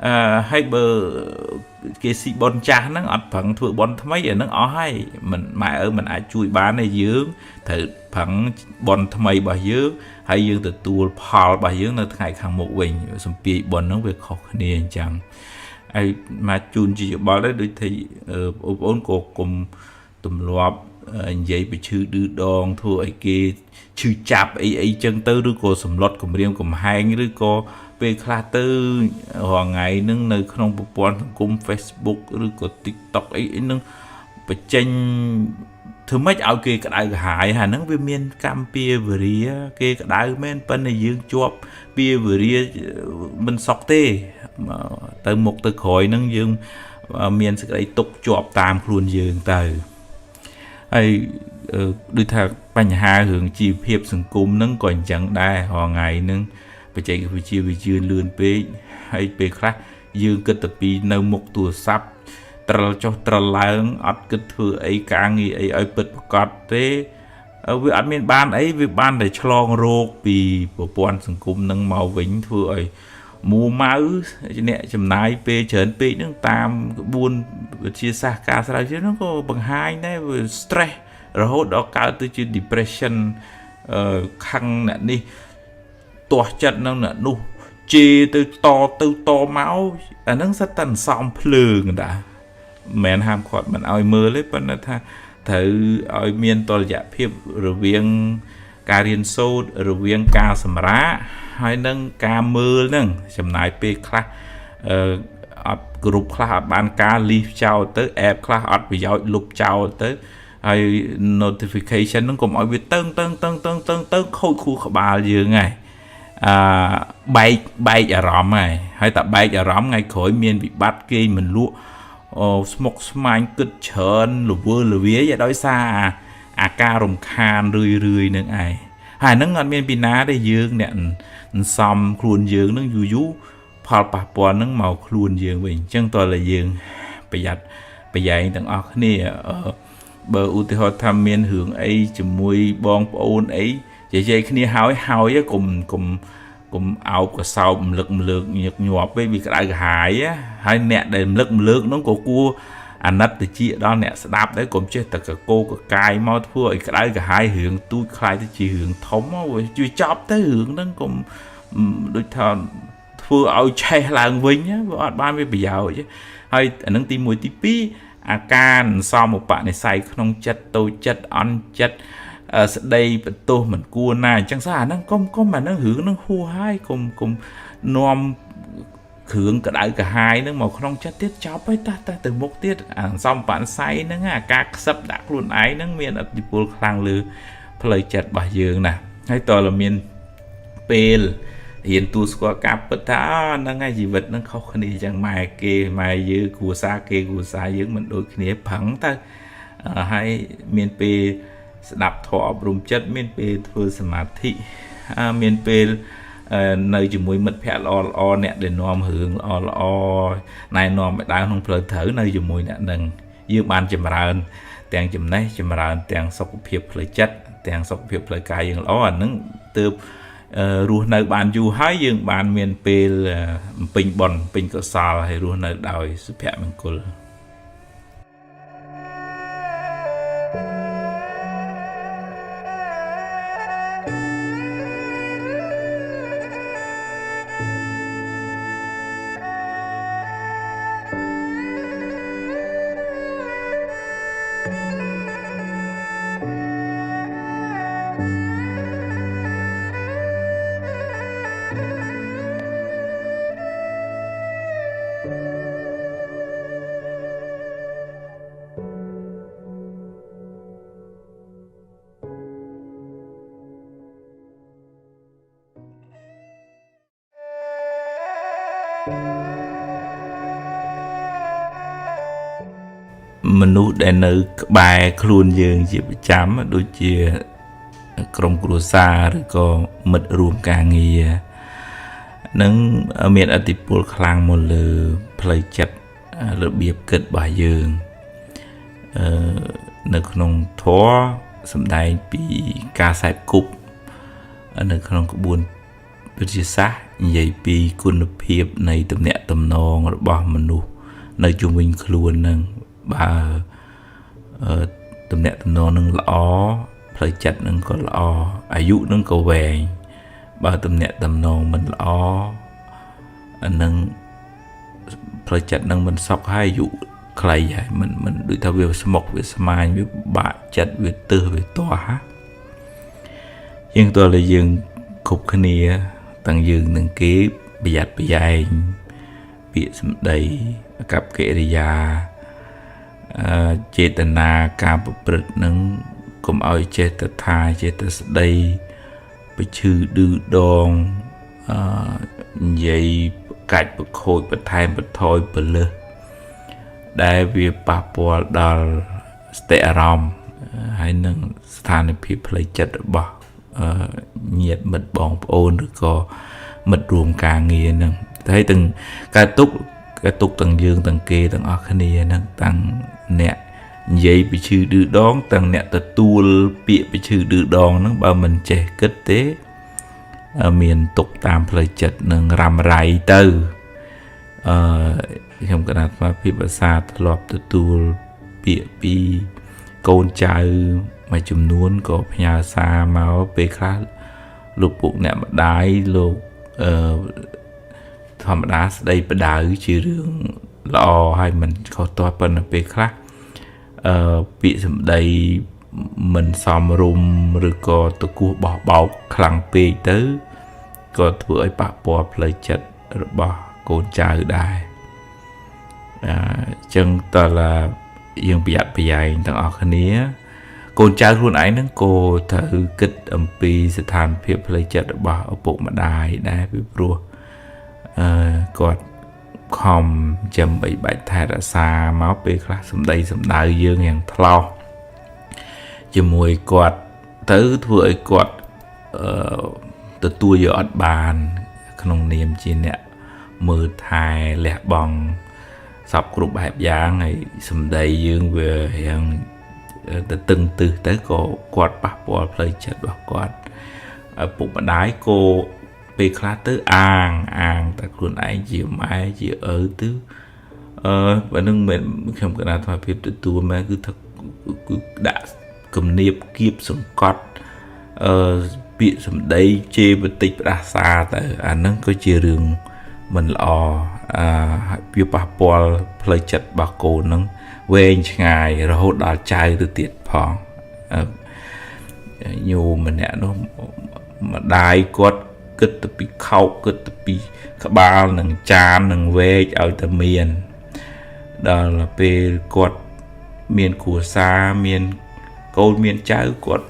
អឺហើយបើគេស៊ីបនចាស់ហ្នឹងអត់ប្រឹងធ្វើបនថ្មីអាហ្នឹងអស់ហើយមិនម៉ែឪមិនអាចជួយបានទេយើងត្រូវប្រឹងបនថ្មីរបស់យើងហើយយើងទទួលផលរបស់យើងនៅថ្ងៃខាងមុខវិញសម្ពាយបនហ្នឹងវាខុសគ្នាអញ្ចឹងហើយមកជូនជាយោបល់ដែរដូចថាបងប្អូនក៏គុំទម្លាប់និយាយពីឈឺឌឺដងធ្វើឲ្យគេឈឺចាប់អីអីចឹងទៅឬក៏សម្លុតគម្រាមកំហែងឬក៏ពេលខ្លះទៅរាល់ថ្ងៃហ្នឹងនៅក្នុងប្រព័ន្ធសង្គម Facebook ឬក៏ TikTok អីហ្នឹងបញ្ចេញធ្វើម៉េចឲ្យគេក្តៅក្រហាយហើយហ្នឹងវាមានកម្មពៀវរាគេក្តៅមែនប៉ុន្តែយើងជាប់ពៀវរាមិនសុខទេទៅមុខទៅក្រោយហ្នឹងយើងមានសេចក្តីទុកជាប់តាមខ្លួនយើងទៅហើយ ដូចថាបញ្ហារឿងជីវភាពសង្គមហ្នឹងក៏អញ្ចឹងដែររាល់ថ្ងៃហ្នឹងបច្ចេកវិទ្យាវាជឿនលឿនពេកហើយពេលខ្លះយើងគិតតែពីនៅមុខទូរស័ព្ទត្រឹលចុះត្រឹលឡើងអត់គិតធ្វើអីការងារអីឲ្យពិតប្រាកដទេវាអត់មានបានអីវាបានតែឆ្លងរោគពីប្រព័ន្ធសង្គមនឹងមកវិញធ្វើឲ្យមួម៉ៅអ្នកចំណាយពេលច្រើនពេកនឹងតាមក្បួនវិទ្យាសាស្ត្រការស្រាវជ្រាវហ្នឹងក៏បង្ហាញដែរវា stress រហូតដល់កើតទៅជា depression ខឹងអ្នកនេះទាស់ចិត្តនឹងអ្នកនោះជេរទៅតទៅតមកអាហ្នឹងសិតតែសំភ្លើងតាមិនមែនហាមឃាត់មិនឲ្យមើលទេប៉ុន្តែថាត្រូវឲ្យមានតុល្យភាពរវាងការរៀនសូត្ររវាងការសម្រាកហើយនឹងការមើលហ្នឹងចំណាយពេលខ្លះអឺអត់គ្រប់ខ្លះអត់បានការលីសចោលទៅ app ខ្លះអត់ប្រយោជន៍លុបចោលទៅហើយ notification ហ្នឹងកុំឲ្យវាតឹងតឹងតឹងតឹងតឹងទៅខូចខួរក្បាលយើងហើយអឺបែកបែកអារម្មណ៍ហើយហើយតែបែកអារម្មណ៍ថ្ងៃក្រោយមានវិបត្តិគេមិនលក់អូស្មុកស្មាញគិតច្រើនលវើលវាយដោយសារអាការរំខានរឿយរឿយនឹងឯងហើយហ្នឹងអត់មានពីណាទេយើងអ្នកសំខ្លួនយើងនឹងយូរយូរផលប៉ះពាល់នឹងមកខ្លួនយើងវិញអញ្ចឹងតើតែយើងប្រយ័ត្នប្រយែងទាំងអស់គ្នាបើឧទាហរណ៍ថាមានរឿងអីជាមួយបងប្អូនអីនិយាយគ្នាហើយហើយកុំកុំកុំអោបកសោបមលឹកមលើកញឹកញាប់ពេកវាក្តៅក្រហាយហើយអ្នកដែលមលឹកមលើកនោះក៏គួរអាណិតតិចដល់អ្នកស្ដាប់ដែរកុំចេះតែកកកកាយមកធ្វើឲ្យក្តៅក្រហាយរឿងទូចខ្លាយទៅជារឿងធំវាជួយចប់ទៅរឿងហ្នឹងកុំដូចថាធ្វើឲ្យឆេះឡើងវិញវាអត់បានវាប្រយោជន៍ហើយអានឹងទី1ទី2អាការសំឧបនិស្ស័យក្នុងចិត្តតូចចិត្តអន់ចិត្តស្ដីបន្ទោសមិនគួរណាអញ្ចឹងសោះអាហ្នឹងកុំកុំអាហ្នឹងរឿងហ្នឹងហួសហើយកុំកុំនាំគ្រឿងក្តៅក្រហាយហ្នឹងមកក្នុងចិត្តទៀតចប់ហើយតះតះទៅមុខទៀតអាសំបនិស្ស័យហ្នឹងអាការខ្សឹបដាក់ខ្លួនឯងហ្នឹងមានឥទ្ធិពលខ្លាំងលើផ្លូវចិត្តរបស់យើងណាហើយតើមានពេលរៀនទូស្គាល់ការពិតថាហ្នឹងហើយជីវិតហ្នឹងខុសគ្នាអញ្ចឹងម៉ែគេម៉ែយើងគ្រួសារគេគ្រួសារយើងមិនដូចគ្នាប្រឹងទៅហើយមានពេលស្ដាប់ធម៌អប់រំចិត្តមានពេលធ្វើសមាធិមានពេលនៅជាមួយមិត្តភ័ក្តិល្អល្អអ្នកដែលនាំរឿងល្អល្អណែនាំឲ្យដើរក្នុងផ្លូវត្រូវនៅជាមួយអ្នកនឹងយើងបានចម្រើនទាំងចំណេះចម្រើនទាំងសុខភាពផ្លូវចិត្តទាំងសុខភាពផ្លូវកាយយើងល្អអានឹងទើបរស់នៅបានយូរហើយយើងបានមានពេលពេញបុណ្យពេញកុសលហើយរស់នៅដោយសុភមង្គលមនុស្សដែលនៅក្បែរខ្លួនយើងជាប្រចាំដូចជាក្រុមគ្រួសារឬក៏មិត្តរួមការងារនឹងមានឥទ្ធិពលខ្លាំងមកលើផ្លូវចិត្តរបៀបគិតរបស់យើងនៅក្នុងធម៌សម្ដែងពីការខ្សែគប់នៅក្នុងក្បួនវិទ្យាសាស្ត្រនិយាយពីគុណភាពនៃទំនាក់ទំនងរបស់មនុស្សនៅជុំវិញខ្លួននឹងបើទំនាក់ទំនងនឹងល្អផ្លូវចិត្តនឹងក៏ល្អអាយុនឹងក៏វែងបើទំនាក់ទំនងមិនល្អអានឹងផ្លូវចិត្តនឹងមិនសុខហើយអាយុខ្លីហើយមិនដូចថាវាស្មុគវាស្មាញវាបាក់ចិត្តវាទើសវាទាស់ហាយើងតើតែយើងគ្រប់គ្នាទាំងយើងនិងគេប្រយ័ត្នប្រយែងពាក្យសម្ដីអាកប្បកិរិយាចេតនាការប្រព្រឹត្តនឹងកុំឲ្យចេះតែថាចេះតែស្ដីប្រឈឺឌឺដងនិយាយកាច់ប្រខូចបន្ថែមបន្ថយពលឹះដែលវាប៉ះពាល់ដល់ស្តិអារម្មណ៍ ហើយនឹងស្ថានភាពផ្លូវចិត្តរបស់ញាតិមិត្តបងប្អូនឬក៏មិត្តរួមការងារហ្នឹងហើយទាំងកើតទុក្ខកើតទុក្ខទាំងយើងទាំងគេទាំងអស់គ្នាហ្នឹងតាំងអ្នកនិយាយពីឈឺឌឺដងទាំងអ្នកទទួលពាក្យពីឈឺឌឺដងហ្នឹងបើមិនចេះគិតទេមានទុកតាមផ្លូវចិត្តនឹងរ៉ាំរ៉ៃទៅអឺខ្ញុំកណាត់មកភិភាសាធ្លាប់ទទួលពាក្យពីកូនចៅមួយចំនួនក៏ផ្ញើសារមកពេលខ្លះលោកពុកអ្នកម្ដាយលោកអឺធម្មតាស្ដីបដៅជារឿងល្អហើយមិនខុសទាស់ប៉ុន្តែពេលខ្លះពាក្យសម្ដីមិនសមរម្យឬក៏តគោះបោះបោកខ្លាំងពេកទៅក៏ធ្វើឲ្យប៉ះពាល់ផ្លូវចិត្តរបស់កូនចៅដែរអញ្ចឹងតើយើងប្រយ័ត្នប្រយែងទាំងអស់គ្នាកូនចៅខ្លួនឯងហ្នឹងក៏ត្រូវគិតអំពីស្ថានភាពផ្លូវចិត្តរបស់ឪពុកម្ដាយដែរពីព្រោះគាត់ខំចាំបីបាច់ថែរក្សាមកពេលខ្លះសម្ដីសម្ដៅយើងយ៉ាងថ្លោះជាមួយគាត់ទៅធ្វើឲ្យគាត់ទទួលយកអត់បានក្នុងនាមជាអ្នកមើលថែលះបង់សពគ្រប់បែបយ៉ាងហើយសម្ដីយើងវារៀងទៅតឹងទឹះទៅក៏គាត់ប៉ះពាល់ផ្លូវចិត្តរបស់គាត់ឪពុកម្ដាយក៏ពេលខ្លះទៅអាងតែខ្លួនឯងជាម៉ែជាឪទៅបើនឹងមិនខ្ញុំកណាត់ថាភាពទទួលមែនគឺថាគឺដាក់គំនាបគៀបសង្កត់ពាក្យសម្ដីជេរបតិចផ្ដាសាទៅអាហ្នឹងក៏ជារឿងមិនល្អវាប៉ះពាល់ផ្លូវចិត្តរបស់កូនហ្នឹងវែងឆ្ងាយរហូតដល់ចៅទៅទៀតផងញោមម្នាក់នោះម្ដាយគាត់គិតទៅពីខោកគិតទៅពីក្បាលនឹងចាននឹងវែកឲ្យតែមានដល់ពេលគាត់មានគ្រួសារមានកូនមានចៅគាត់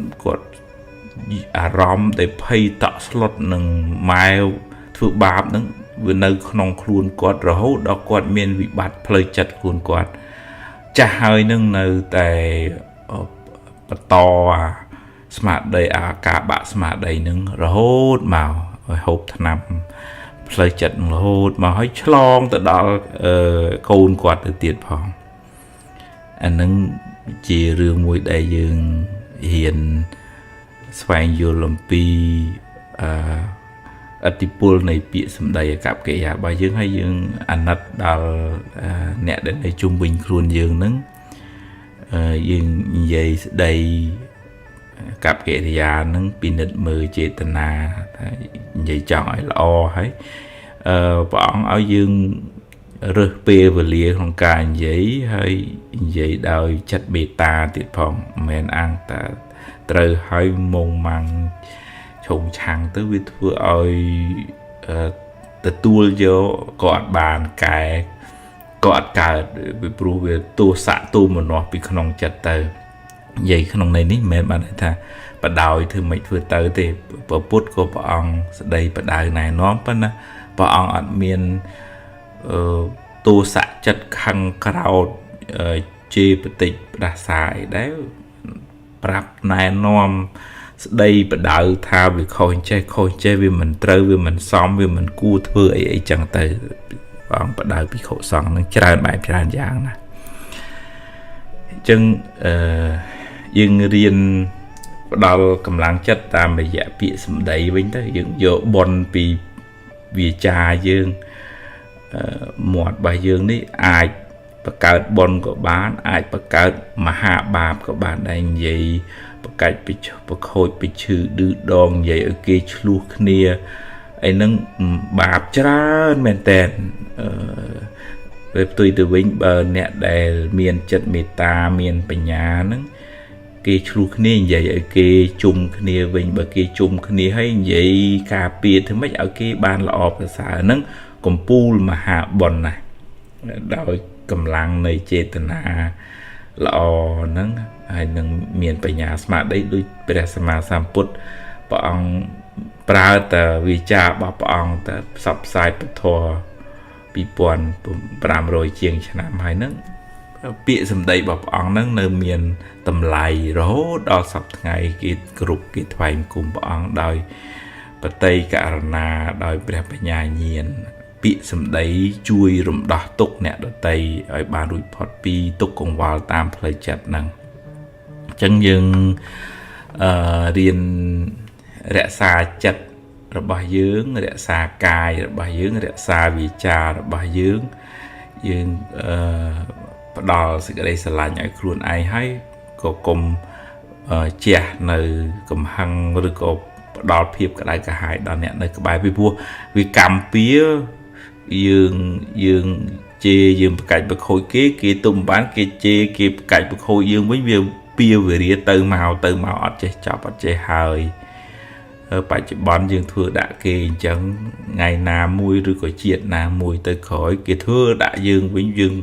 អារម្មណ៍ដែលភ័យតក់ស្លុតនឹងម៉ែធ្វើបាបនឹងវានៅក្នុងខ្លួនគាត់រហូតដល់គាត់មានវិបត្តិផ្លូវចិត្តខ្លួនគាត់ចាស់ហើយនឹងនៅតែបន្តអាស្មារតីអាការបាក់ស្មារតីនឹងរហូតមកឲ្យហូបថ្នាំផ្លូវចិត្តនឹងរហូតមកឲ្យឆ្លងទៅដល់កូនគាត់ទៅទៀតផងអានឹងជារឿងមួយដែលយើងរៀនស្វែងយល់អំពីអតិពលនៃពាក្យសម្ដីអកប្បកិរិយារបស់យើងហើយយើងអាណិតដល់អ្នកដែលនៅជុំវិញខ្លួនយើងហ្នឹងយើងនិយាយស្ដីកប្បកិរិយាហ្នឹងពិនិត្យមើលចេតនាថានិយាយចង់ឲ្យល្អហើយព្រះអង្គឲ្យយើងរើសពេលវេលាក្នុងការនិយាយហើយនិយាយដោយចិត្តមេត្តាទៀតផងមិនមែនអាងតែត្រូវឲ្យមុងម៉ាំងឆុងឆាំងទៅវាធ្វើឲ្យទទួលយកក៏អត់បានកែក៏អត់កើតពីព្រោះវាទោសៈទូមនាស់ពីក្នុងចិត្តទៅនិយាយក្នុងន័យនេះមិនមែនបានថាបដោយធ្វើមិនធ្វើទៅទេព្រះពុទ្ធក៏ព្រះអង្គស្ដីបដៅណែនាំប៉ុន្តែព្រះអង្គអត់មានទោសៈចិត្តខឹងក្រោធជេរបតិចផ្ដាសាអីដែរប្រាប់ណែនាំស្ដីបដៅថាវាខុសចេះខុសចេះវាមិនត្រូវវាមិនសមវាមិនគួរធ្វើអីអីចឹងទៅព្រះអង្គបដៅភិក្ខុសង្ឃនឹងច្រើនបែបច្រើនយ៉ាងណាអញ្ចឹងយើងរៀនផ្ដល់កម្លាំងចិត្តតាមរយៈពាក្យសម្ដីវិញទៅយើងយកបុណ្យពីវាចាយើងមាត់របស់យើងនេះអាចបង្កើតបុណ្យក៏បានអាចបង្កើតមហាបាបក៏បានដែរនិយាយបកាច់ប្រខូចពីឈឺឌឺដងនិយាយឲ្យគេឆ្លោះគ្នាអីហ្នឹងបាបច្រើនមែនតើពេលផ្ទុយទៅវិញបើអ្នកដែលមានចិត្តមេត្តាមានបញ្ញាហ្នឹងគេឆ្លោះគ្នានិយាយឲ្យគេជុំគ្នាវិញបើគេជុំគ្នាហើយនិយាយការពារធ្វើម៉េចឲ្យគេបានល្អប្រសើរហ្នឹងកំពូលមហាបុណ្យណាស់ដោយកម្លាំងនៃចេតនាល្អហ្នឹងហើយនឹងមានបញ្ញាស្មារតីដូចព្រះសម្មាសម្ពុទ្ធព្រះអង្គប្រើតែវាចារបស់ព្រះអង្គតែផ្សព្វផ្សាយពធ2500ជាងឆ្នាំហើយហ្នឹង ពាក្យសម្ដីរបស់ព្រះអង្គហ្នឹងនៅមានតម្លៃរហូតដល់សប្តាហ៍ថ្ងៃគេគ្រប់គេថ្វាយបង្គំព្រះអង្គដោយបតីករណាដោយព្រះបញ្ញាញាណពាក្យសម្ដីជួយរំដោះទុក្ខអ្នកដទៃឲ្យបានរួចផុតពីទុក្ខកង្វល់តាមផ្លូវចិត្តហ្នឹងអញ្ចឹងយើងរៀនរក្សាចិត្តរបស់យើងរក្សាកាយរបស់យើងរក្សាវាចារបស់យើងយើងផ្ដល់សេចក្តីស្រឡាញ់ឲ្យខ្លួនឯងហើយក៏កុំជះនៅកំហឹងឬក៏ផ្ដល់ភាពក្តៅក្រហាយដល់អ្នកនៅក្បែរពីព្រោះវាកម្មពៀយើងជេរយើងប្រកាច់ប្រខូចគេគេទុំបានគេជេរគេប្រកាច់ប្រខូចយើងវិញវាពៀវេរាទៅមកទៅមកអត់ចេះចប់អត់ចេះហើយបច្ចុប្បន្នយើងធ្វើដាក់គេអញ្ចឹងថ្ងៃណាមួយឬក៏ជាតិណាមួយទៅក្រោយគេធ្វើដាក់យើងវិញយើង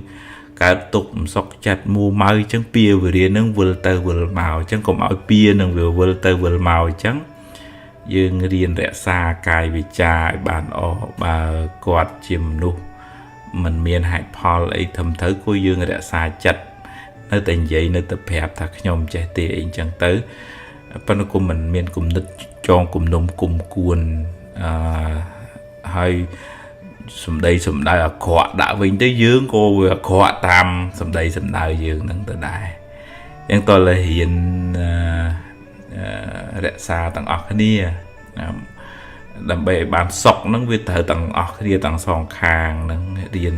កើតទុកមិនសុខចិត្តមួម៉ៅអញ្ចឹងពៀវេរានឹងវិលទៅវិលមកអញ្ចឹងកុំឲ្យពៀនឹងវាវិលទៅវិលមកអញ្ចឹងយើងរៀនរក្សាកាយវិចាឲ្យបានល្អបើគាត់ជាមនុស្សមិនមានហេតុផលអីធំត្រូវគួរយើងរក្សាចិត្តនៅតែនិយាយនៅតែប្រាប់ថាខ្ញុំចេះទេអីអញ្ចឹងទៅប៉ុន្តែគុំមិនមានគំនិតចងគំនុំគុំគួនអឺហើយសម្ដីសម្ដៅអាក្រក់ដាក់វិញទៅយើងក៏វាអាក្រក់តាមសម្ដីសម្ដៅយើងនឹងទៅដែរអញ្ចឹងតើរៀនរក្សាទាំងអស់គ្នាដើម្បីឲ្យបានសុខហ្នឹងវាត្រូវទាំងអស់គ្នាទាំងសងខាងហ្នឹងរៀន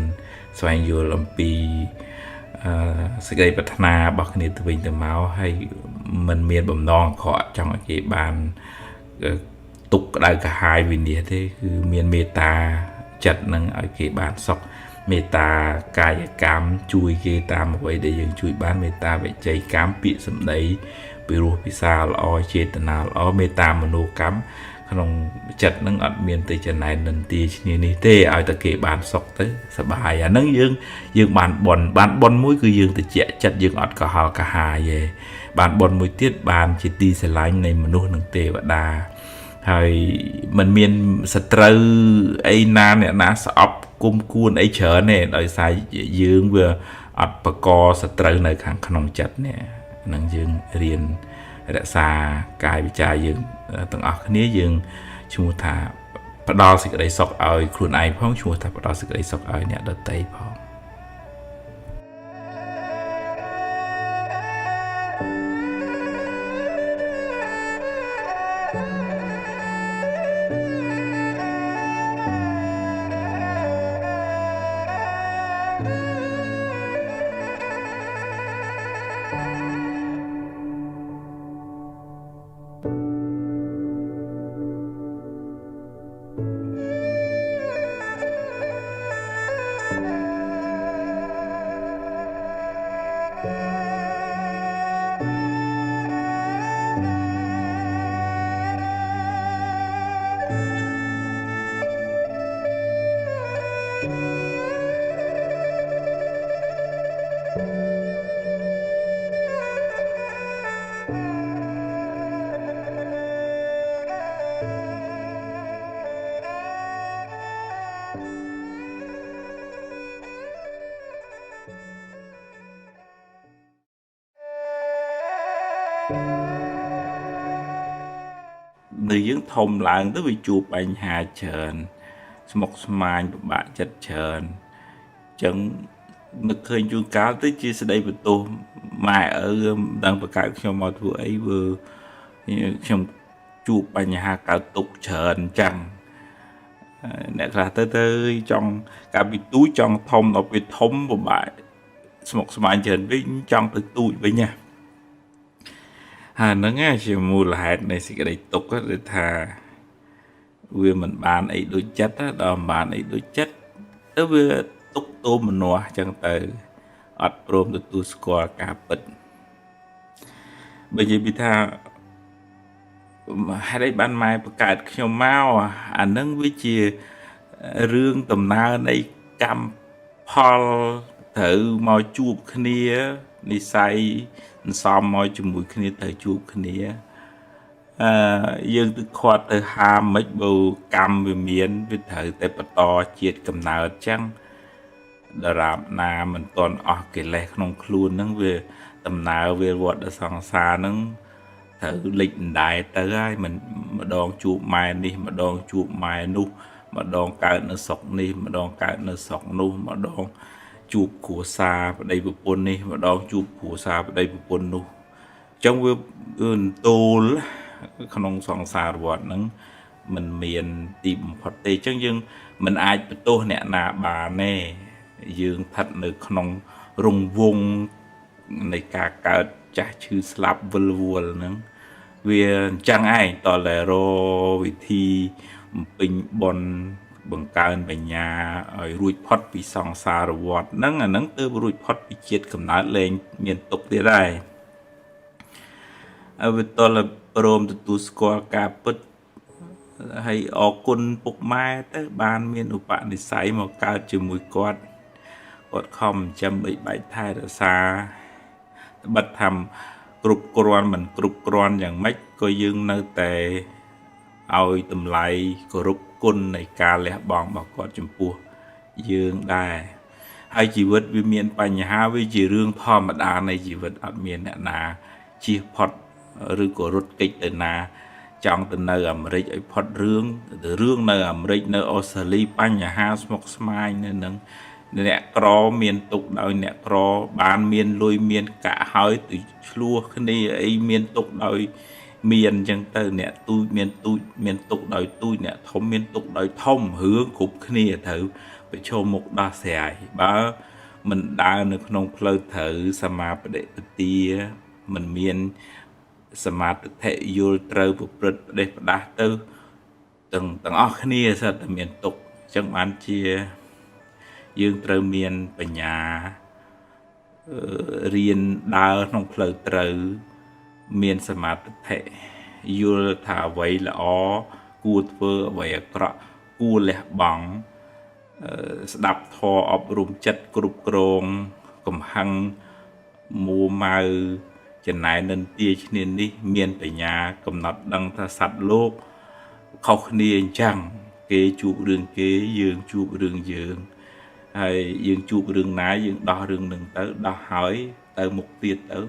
ស្វែងយល់អំពីសេចក្តីប្រាថ្នារបស់គ្នាទៅវិញទៅមកហើយมันមានបំណងអាក្រក់ចង់ឲ្យគេបានទុកក្តៅក្រហាយវិនិច្ឆ័យទេគឺមានមេត្តាចិត្តនឹងឲ្យគេបានសុខមេត្តាកាយកម្មជួយគេតាមអ្វីដែលយើងជួយបានមេត្តាវិជ័យកម្មពាក្យសម្ដីពិរោះពិសាល្អចេតនាល្អមេត្តាមនោកម្មក្នុងចិត្តនឹងអត់មានទៅចំណែននិន្ទាឈ្នានេះទេឲ្យតែគេបានសុខទៅសប្បាយអាហ្នឹងយើងបានបុណ្យបានបុណ្យមួយគឺយើងតិចចិត្តយើងអត់កុហលកាហាយទេបានបុណ្យមួយទៀតបានជាទីស្រឡាញ់នៃមនុស្សនិងទេវតាហើយมันមានសត្រូវអីណាអ្នកណាស្អប់គុំគួនអីច្រើនទេដោយសារយើងវាអត់បកសត្រូវនៅខាងក្នុងចិត្តនេះហ្នឹងយើងរៀនរក្សាកាយវិចារយើងទាំងអស់គ្នាយើងឈ្មោះថាផ្ដល់សេចក្តីសុខឲ្យខ្លួនឯងផងឈ្មោះថាផ្ដល់សេចក្តីសុខឲ្យអ្នកដទៃផងនៅយើងធំឡើងទៅវាជួបបញ្ហាច្រើនស្មុគស្មាញពិបាកចិត្តច្រើនអញ្ចឹងនឹកឃើញជួនកាលទៅជាស្ដីបន្ទោសម៉ែឪមិនដឹងបង្កើតខ្ញុំមកធ្វើអីវើខ្ញុំជួបបញ្ហាកើតទុក្ខច្រើនអញ្ចឹងអ្នកខ្លះទៅចង់កាលពីទូចចង់ធំដល់ពេលធំពិបាកស្មុគស្មាញច្រើនវិញចង់ទៅទូចវិញណាហើយហ្នឹងជាមូលហេតុនៃសេចក្តីទុក្ខគឺថាវាមិនបានអីដូចចិត្តដល់មិនបានអីដូចចិត្តទៅវាទុក្ខទោមនស្សអញ្ចឹងទៅអត់ព្រមទទួលស្គាល់ការពិតបើនិយាយពីថាហេតុអីបានម៉ែបង្កើតខ្ញុំមកអាហ្នឹងវាជារឿងដំណើរនៃកម្មផលត្រូវមកជួបគ្នានិស័យសន្សំមកជាមួយគ្នាត្រូវជួបគ្នាយើងទៅខាត់ទៅហាមិនបើកម្មវាមានវាត្រូវតែបន្តជាតិកំណើតចឹង ដរាបណាមិនទាន់អស់កិលេសក្នុងខ្លួនហ្នឹងវាដំណើរវាវត្តសង្សារហ្នឹងត្រូវលិចដដែលទៅហើយមិនម្ដងជួបម៉ែនេះម្ដងជួបម៉ែនោះម្ដងកើតនៅស្រុកនេះម្ដងកើតនៅស្រុកនោះម្ដងជួបគ្រួសារប្តីប្រពន្ធនេះម្ដងជួបគ្រួសារប្តីប្រពន្ធនោះអញ្ចឹងវាទោលក្នុងសង្សារវដ្តហ្នឹងมันមានទីបំផុតទេអញ្ចឹងយើងមិនអាចបន្ទោសអ្នកណាបានទេយើងស្ថិតនៅក្នុងរង្វង់នៃការកើតចាស់ឈឺស្លាប់វិលវល់ហ្នឹងវាអញ្ចឹងឯងតតែរវិធីបំពេញបុណ្យបង្កើនបញ្ញាឲ្យរួចផុតពីសង្សារវដ្តហ្នឹងអាហ្នឹងទើបរួចផុតពីជាតិកំណើតលែងមានទុក្ខទៀតដែរហើយវាតលព្រមទទួលស្គាល់ការពិតហើយអរគុណពុកម៉ែទៅបានមានឧបនិស្ស័យមកកើតជាមួយគាត់គាត់ខំចិញ្ចឹមបីបាច់ថែរក្សាត្បិតថាគ្រប់គ្រាន់មិនគ្រប់គ្រាន់យ៉ាងម៉េចក៏យើងនៅតែឲ្យតម្លៃគោរពគុណនៃការលះបង់របស់គាត់ចំពោះយើងដែរហើយជីវិតវាមានបញ្ហាវាជារឿងធម្មតានៃជីវិតអត់មានអ្នកណាជៀសផុតឬក៏រត់គេចទៅណាចង់ទៅនៅអាមេរិកឲ្យផុតរឿងរឿងនៅអាមេរិកនៅអូស្ត្រាលីបញ្ហាស្មុគស្មាញនៅនឹងអ្នកក្រមានទុកដោយអ្នកក្របានមានលុយមានកាក់ហើយទៅឆ្លោះគ្នាអីមានទុកដោយមានអញ្ចឹងទៅអ្នកទូចមានទូចមានទុកដោយទូចអ្នកធំមានទុកដោយធំរឿងគ្រប់គ្នាត្រូវប្រឈមមុខដោះស្រាយបើមិនដើរនៅក្នុងផ្លូវត្រូវសមាបដិបទាមិនមានសមាធិយល់ត្រូវប្រព្រឹត្តផ្ដេសផ្ដាស់ទៅទាំងអស់គ្នាសិតតែមានទុក្ខអញ្ចឹងបានជាយើងត្រូវមានបញ្ញារៀនដើរក្នុងផ្លូវត្រូវមានសមាធិយល់ថាអ្វីល្អគួរធ្វើអ្វីអាក្រក់គួរលះបង់ស្ដាប់ធម៌អប់រំចិត្តគ្រប់គ្រងកំហឹងមួម៉ៅចំណែននិន្ទាឈ្នានេះមានបញ្ញាកំណត់ដឹងថាសត្វលោកខុសគ្នាអញ្ចឹងគេជួបរឿងគេយើងជួបរឿងយើងហើយយើងជួបរឿងណាយើងដោះរឿងនឹងទៅដោះហើយទៅមុខទៀតទៅ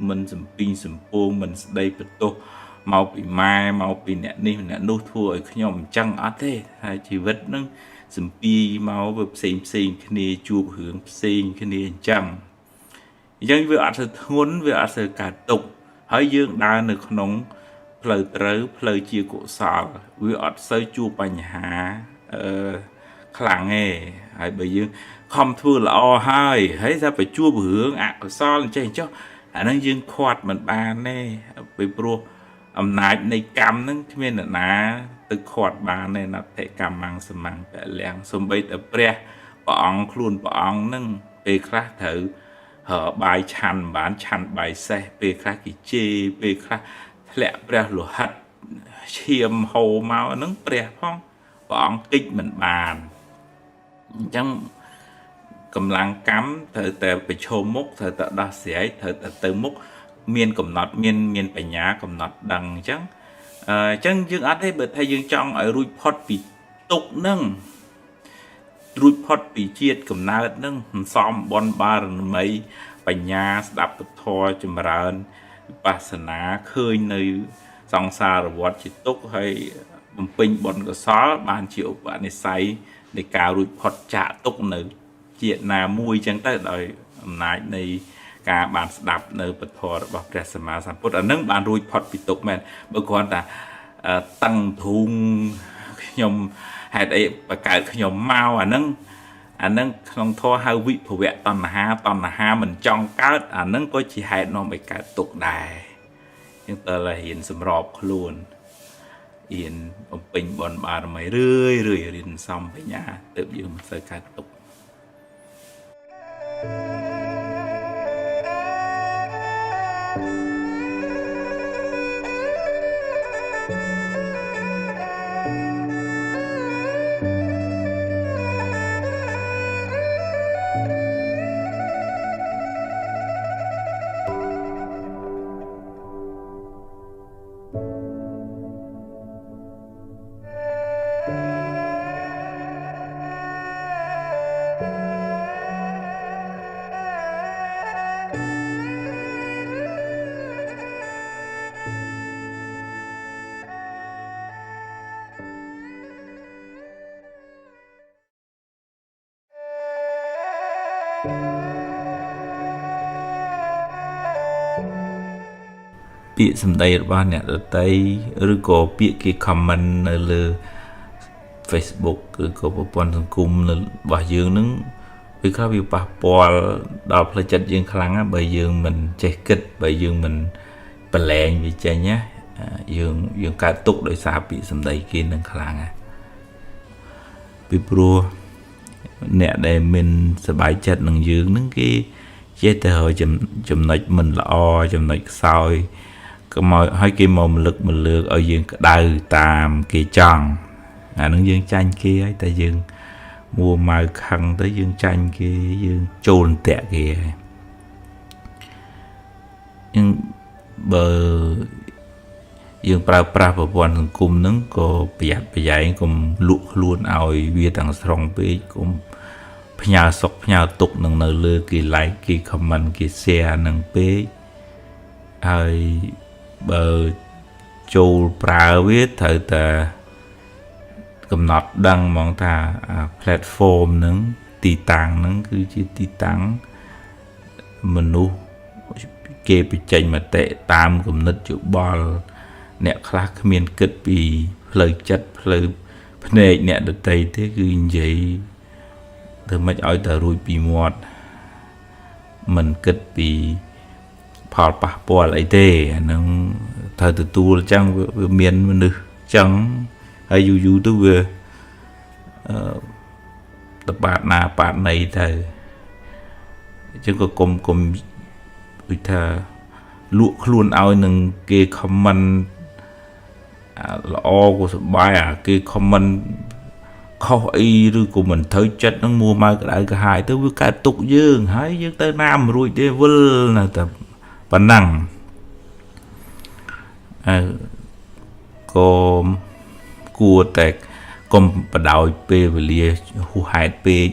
មិនសំពីងសំពងមិនស្ដីបន្ទោសមកពីម៉ែមកពីអ្នកនេះអ្នកនោះធ្វើឲ្យខ្ញុំអញ្ចឹងអត់ទេហើយជីវិតនឹងសំពីមកវាផ្សេងផ្សេងគ្នាជួបរឿងផ្សេងគ្នាអញ្ចឹងវាអត់សូវធ្ងន់វាអត់សូវកើតទុក្ខហើយយើងដើរនៅក្នុងផ្លូវត្រូវផ្លូវជាកុសលវាអត់សូវជួបបញ្ហាខ្លាំងទេហើយបើយើងខំធ្វើល្អហើយហើយថាไปជួបរឿងអកុសលអញ្ចេះចុះអាហ្នឹងយើងខាត់មិនបានទេពីព្រោះអំណាចនៃកម្មហ្នឹងគ្មានអ្នកណាទៅខាត់បានទេណដ្ឋិកម្មំសមੰពលំសំបីតែព្រះព្រះអង្គខ្លួនព្រះអង្គហ្នឹងពេលខ្លះត្រូវបាយឆាន់មិនបានឆាន់បាយសេះពេលខ្លះគេជេរពេលខ្លះធ្លាក់ព្រះលោហិតឈាមហូរមកហ្នឹងព្រះផងព្រះអង្គគិចមិនបានអញ្ចឹងកម្លាំងកម្មត្រូវតែប្រឈមមុខត្រូវតែដោះស្រាយត្រូវតែទៅមុខមានកំណត់មានបញ្ញាកំណត់ដឹងអញ្ចឹងយើងអត់ទេបើថាយើងចង់ឲ្យរួចផុតពីទុក្ខហ្នឹងរួចផុតពីជាតិកំណើតហ្នឹងសន្សំបុណ្យបារមីបញ្ញាស្ដាប់ពធចម្រើនវិបស្សនាឃើញនៅសង្សារវដ្តជាទុក្ខហើយបំពេញបុណ្យកុសលបានជាឧបនិស្ស័យនៃការរួចផុតចាកទុក្ខនៅជាតិណាមួយអញ្ចឹងទៅដោយអំណាចនៃការបានស្ដាប់នៅពធរបស់ព្រះសម្មាសម្ពុទ្ធអានឹងបានរួចផុតពីទុក្ខមែនបើគ្រាន់តែតឹងធូងខ្ញុំហេតុអីបកើតខ្ញុំមកអានឹងក្នុងធម៌ហៅវិភវៈតណ្ហាតណ្ហាមិនចង់កើតអានឹងក៏ជាហេតុនាំឲ្យកើតទុក្ខដែរអញ្ចឹងតើរៀនសម្របខ្លួនរៀនបំពេញបុណ្យបារមីរឿយរឿយរៀនសំបញ្ញាទើបយើងមិនសូវកើតទុក្ខ Thank ពាក្យសម្ដីរបស់អ្នកដទៃឬក៏ពាក្យគេ comment នៅលើ Facebook ឬក៏ប្រព័ន្ធសង្គមនៅរបស់យើងនឹងវាខ្លះវាប៉ះពាល់ដល់ផ្លូវចិត្តយើងខ្លាំងណាស់បើយើងមិនចេះគិតបើយើងមិនប្រលែងវាចេញណាយើងយើងកើតទុក្ខដោយសារពាក្យសម្ដីគេនឹងខ្លាំងណាស់ពីព្រោះអ្នកដែលមិនសប្បាយចិត្តនឹងយើងនឹងគេចេះតែរកចំណុចមិនល្អចំណុចខ្សោយក៏មកឲ្យគេមកម្លឹកមកលើកឲ្យយើងក្តៅតាមគេចង់អានឹងយើងចាញ់គេហើយតែយើងមួម៉ៅខឹងទៅយើងចាញ់គេយើងចូលអន្ទាក់គេហើយយើងបើយើងប្រើប្រាស់ប្រព័ន្ធសង្គមហ្នឹងក៏ប្រយ័ត្នប្រយែងកុំលក់ខ្លួនឲ្យវាទាំងស្រុងពេកកុំផ្ញើសុកផ្ញើទុកនឹងនៅលើគេ like គេ comment គេ share នឹងពេកហើយបើចូលប្រើវាត្រូវតែកំណត់ដឹងហ្មងថា platform ហ្នឹងទីតាំងហ្នឹងគឺជាទីតាំងមនុស្សគេបញ្ចេញមតិតាមគំនិតយោបល់អ្នកខ្លះគ្មានគិតពីផ្លូវចិត្តផ្លូវភ្នែកអ្នកដទៃទេគឺនិយាយធ្វើម៉េចឲ្យតែរួចពីមាត់មិនគិតពីផលប៉ះពាល់អីទេអានឹងត្រូវទទួលអញ្ចឹងវាមានមនុស្សអញ្ចឹងហើយយូរយូរទៅវាអឺតបាតណាបាតណីទៅអញ្ចឹងក៏កុំកុំដូចថាលក់ខ្លួនឲ្យនឹងគេ comment ល្អក៏សប្បាយអាគេ comment ខុសអីឬក៏មិនត្រូវចិត្តនឹងមួម៉ៅក្តៅក្រហាយទៅវាកើតទុកយើងហើយយើងទៅណាមិនរួចទេវិលនៅតែប៉ុណ្ណឹងអឺក៏គួរតែកុំបដោយពេលវេលាហួសហេតុពេក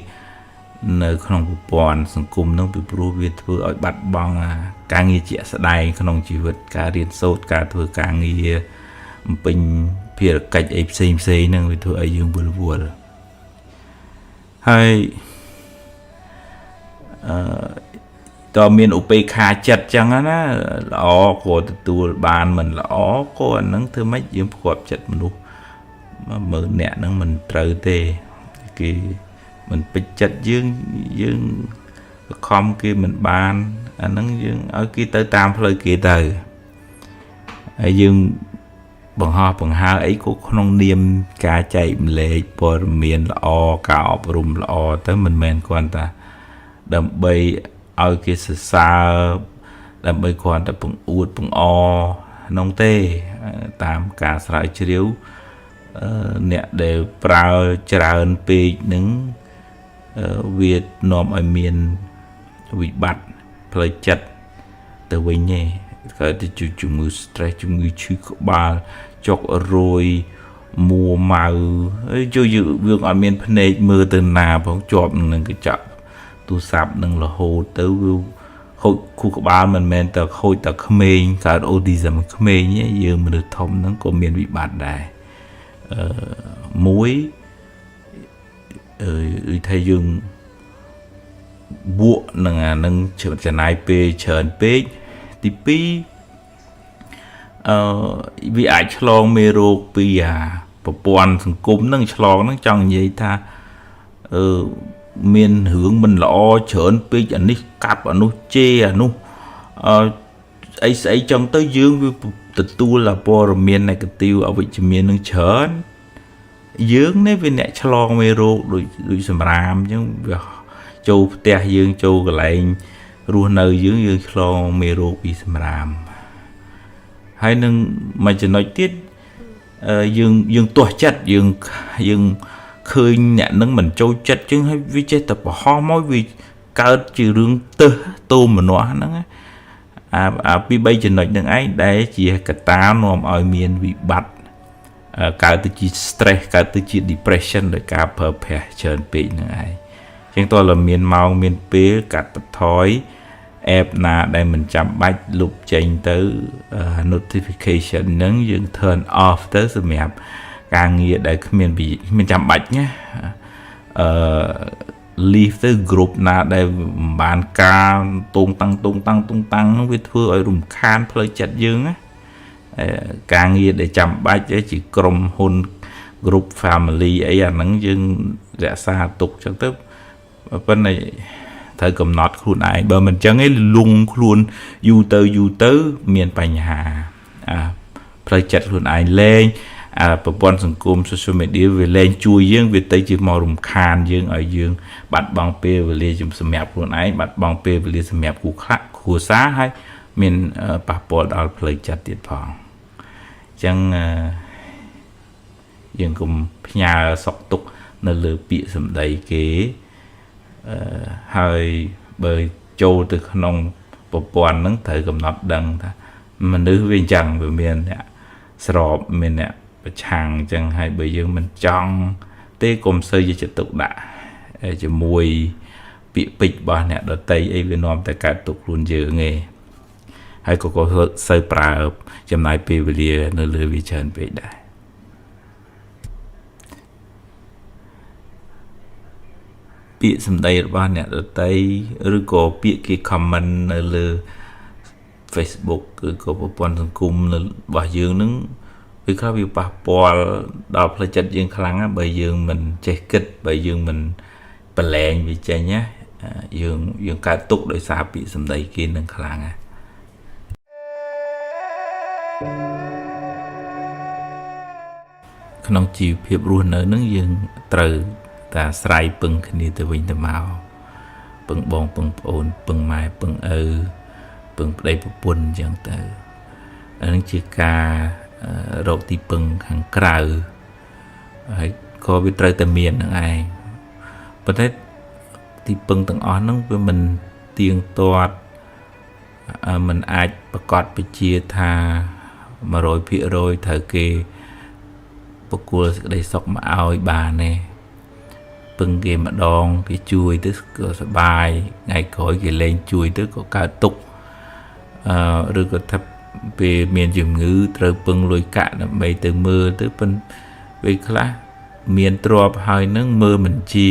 នៅក្នុងប្រព័ន្ធសង្គមនឹងពីព្រោះវាធ្វើឲ្យបាត់បង់ការងារជាក់ស្ដែងក្នុងជីវិតការរៀនសូត្រការធ្វើការងារបំពេញភារកិច្ចអីផ្សេងផ្សេងហ្នឹងវាធ្វើឲ្យយើងវិលវល់ហើយអឺតើមានឧបេក្ខាចិត្តចឹងណាល្អក៏ទទួលបានមិនល្អក៏អានឹងធ្វើម៉េចយើងផ្គាប់ចិត្តមនុស្សមើលអ្នកហ្នឹងមិនត្រូវទេគេមិនពេចចិត្តយើងយើងបខំគេមិនបានអាហ្នឹងយើងឲ្យគេទៅតាមផ្លូវគេទៅហើយយើងបង្ហោះបង្ហើអីក៏ក្នុងនាមការចែកម្លែកព័ត៌មានល្អការអប់រំល្អទៅមិនមែនគ្រាន់តែដើម្បីឲ្យគេសរសើរដើម្បីគ្រាន់តែបង្អួតបង្អក្នុងទេតាមការស្រាវជ្រាវអ្នកដែលប្រើច្រើនពេកនឹងវានាំឲ្យមានវិបត្តិផ្លូវចិត្តទៅវិញទេកើតទៅជាជំងឺ stress ជំងឺឈឺក្បាលចុករយមួម៉ៅហើយជួយយើងអត់មានភ្នែកមើលទៅណាផងជាប់នឹងកញ្ចក់ទូរស័ព្ទនឹងរហូតទៅវាខូចខួរក្បាលមិនមែនតែខូចតែក្មេងកើត autism ក្មេងទេយើងមនុស្សធំហ្នឹងក៏មានវិបត្តិដែរអឺមួយអឺដូចថាយើងបួកនឹងអានឹងចំណាយពេលច្រើនពេកទី2អឺវាអាចឆ្លងមេរោគពីអាប្រព័ន្ធសង្គមនឹងឆ្លងនឹងចង់និយាយថាអឺមានរឿងមិនល្អច្រើនពេកអានេះកាប់អានោះជេរអានោះអឺអីស្អីចឹងទៅយើងវាទទួលព័ត៌មាន negative អវិជ្ជមាននឹងច្រើនយើងនេះវាអ្នកឆ្លងមេរោគដូចដូចសម្រាមអញ្ចឹងវាចូលផ្ទះយើងចូលកន្លែងរស់នៅយើងយើងឆ្លងមេរោគពីសម្រាមហើយនឹងមួយចំណុចទៀតយើងយើងទាស់ចិត្តយើងយើងឃើញអ្នកនឹងមិនចូលចិត្តជាងហើយវាចេះតែប្រហោះមកវាកើតជារឿងទឹះទោមនស្សហ្នឹងអាអាពី3ចំណុចហ្នឹងឯងដែលជាកត្តានាំឲ្យមានវិបត្តិកើតទៅជា stress កើតទៅជា depression ដោយការប្រើប្រាស់ច្រើនពេកហ្នឹងឯងចឹងតើលមានម៉ោងមានពេលកាត់បន្ថយ app ណាដែលមិនចាំបាច់លុបចេញទៅ notification ហ្នឹងយើង turn off ទៅសម្រាប់ការងារដែលគ្មានគ្មានចាំបាច់ណាអឺ leave ទៅ group ណាដែលមិនបានការតងតាំងតងតាំងតងតាំងវាធ្វើឲ្យរំខានផ្លូវចិត្តយើងណា ការងារដែលចាំបាច់ជាក្រុមហ៊ុន group family អីអាហ្នឹងយើងរក្សាទុកចឹងទៅប៉ុន្តែត្រូវកំណត់ខ្លួនឯងបើមិនចឹងឯងលងខ្លួនយូរទៅយូរទៅមានបញ្ហាអាផ្លូវចិត្តខ្លួនឯងលែងអាប្រព័ន្ធសង្គម social media វាលែងជួយយើងវាទៅជាមករំខានយើងឲ្យយើងបាត់បង់ពេលវេលាសម្រាប់ខ្លួនឯងបាត់បង់ពេលវេលាសម្រាប់គូខ្លះគ្រួសារហើយមានប៉ះពាល់ដល់ផ្លូវចិត្តទៀតផងអញ្ចឹងយើងកុំផ្ញើសក់ទុកនៅលើពាក្យសម្ដីគេអឺហើយបើចូលទៅក្នុងប្រព័ន្ធហ្នឹងត្រូវកំណត់ដឹងថាមនុស្សវាអញ្ចឹងវាមានអ្នកស្របមានអ្នកប្រឆាំងអញ្ចឹងហើយបើយើងមិនចង់ទេកុំសូវយកចិត្តទុកដាក់ជាមួយពាក្យពេចន៍របស់អ្នកដតីអីវានាំតែកើតទុកខ្លួនយើងឯងហើយក៏សូវប្រើចំណាយពេលវេលានៅលើវាច្រើនពេកដែរពាក្យសម្ដីរបស់អ្នកដតីឬក៏ពាក្យគេ comment នៅលើ Facebook ឬក៏ប្រព័ន្ធសង្គមនៅរបស់យើងនឹងវាខ្លះវាប៉ះពាល់ដល់ផ្លូវចិត្តយើងខ្លាំងណាបើយើងមិនចេះគិតបើយើងមិនប្រឡែងវាចេញណាយើងកើតទុកដោយសារពាក្យសម្ដីគេនឹងខ្លាំងណាក្នុងជីវភាពរស់នៅនឹងយើងត្រូវតែអាស្រ័យពឹងគ្នាទៅវិញទៅមកពឹងបងពឹងប្អូនពឹងម៉ែពឹងឪពឹងប្តីប្រពន្ធអញ្ចឹងទៅអានឹងជាការរកទីពឹងខាងក្រៅហើយក៏វាត្រូវតែមាននឹងឯងប៉ុន្តែទីពឹងទាំងអស់ហ្នឹងវាមិនទៀងទាត់មិនអាចប្រកាសបញ្ជាថា 100% ត្រូវគេប្រគល់សេចក្តីសុខមកឲ្យបានទេពឹងគេម្ដងគេជួយទៅក៏សប្បាយថ្ងៃក្រោយគេលែងជួយទៅក៏កើតទុក្ខឬក៏ថាពេលមានជំងឺត្រូវពឹងលុយកាក់ដើម្បីទៅមើលទៅប៉ុន្តែពេលខ្លះមានទ្រព្យហើយនឹងមើលមិនជា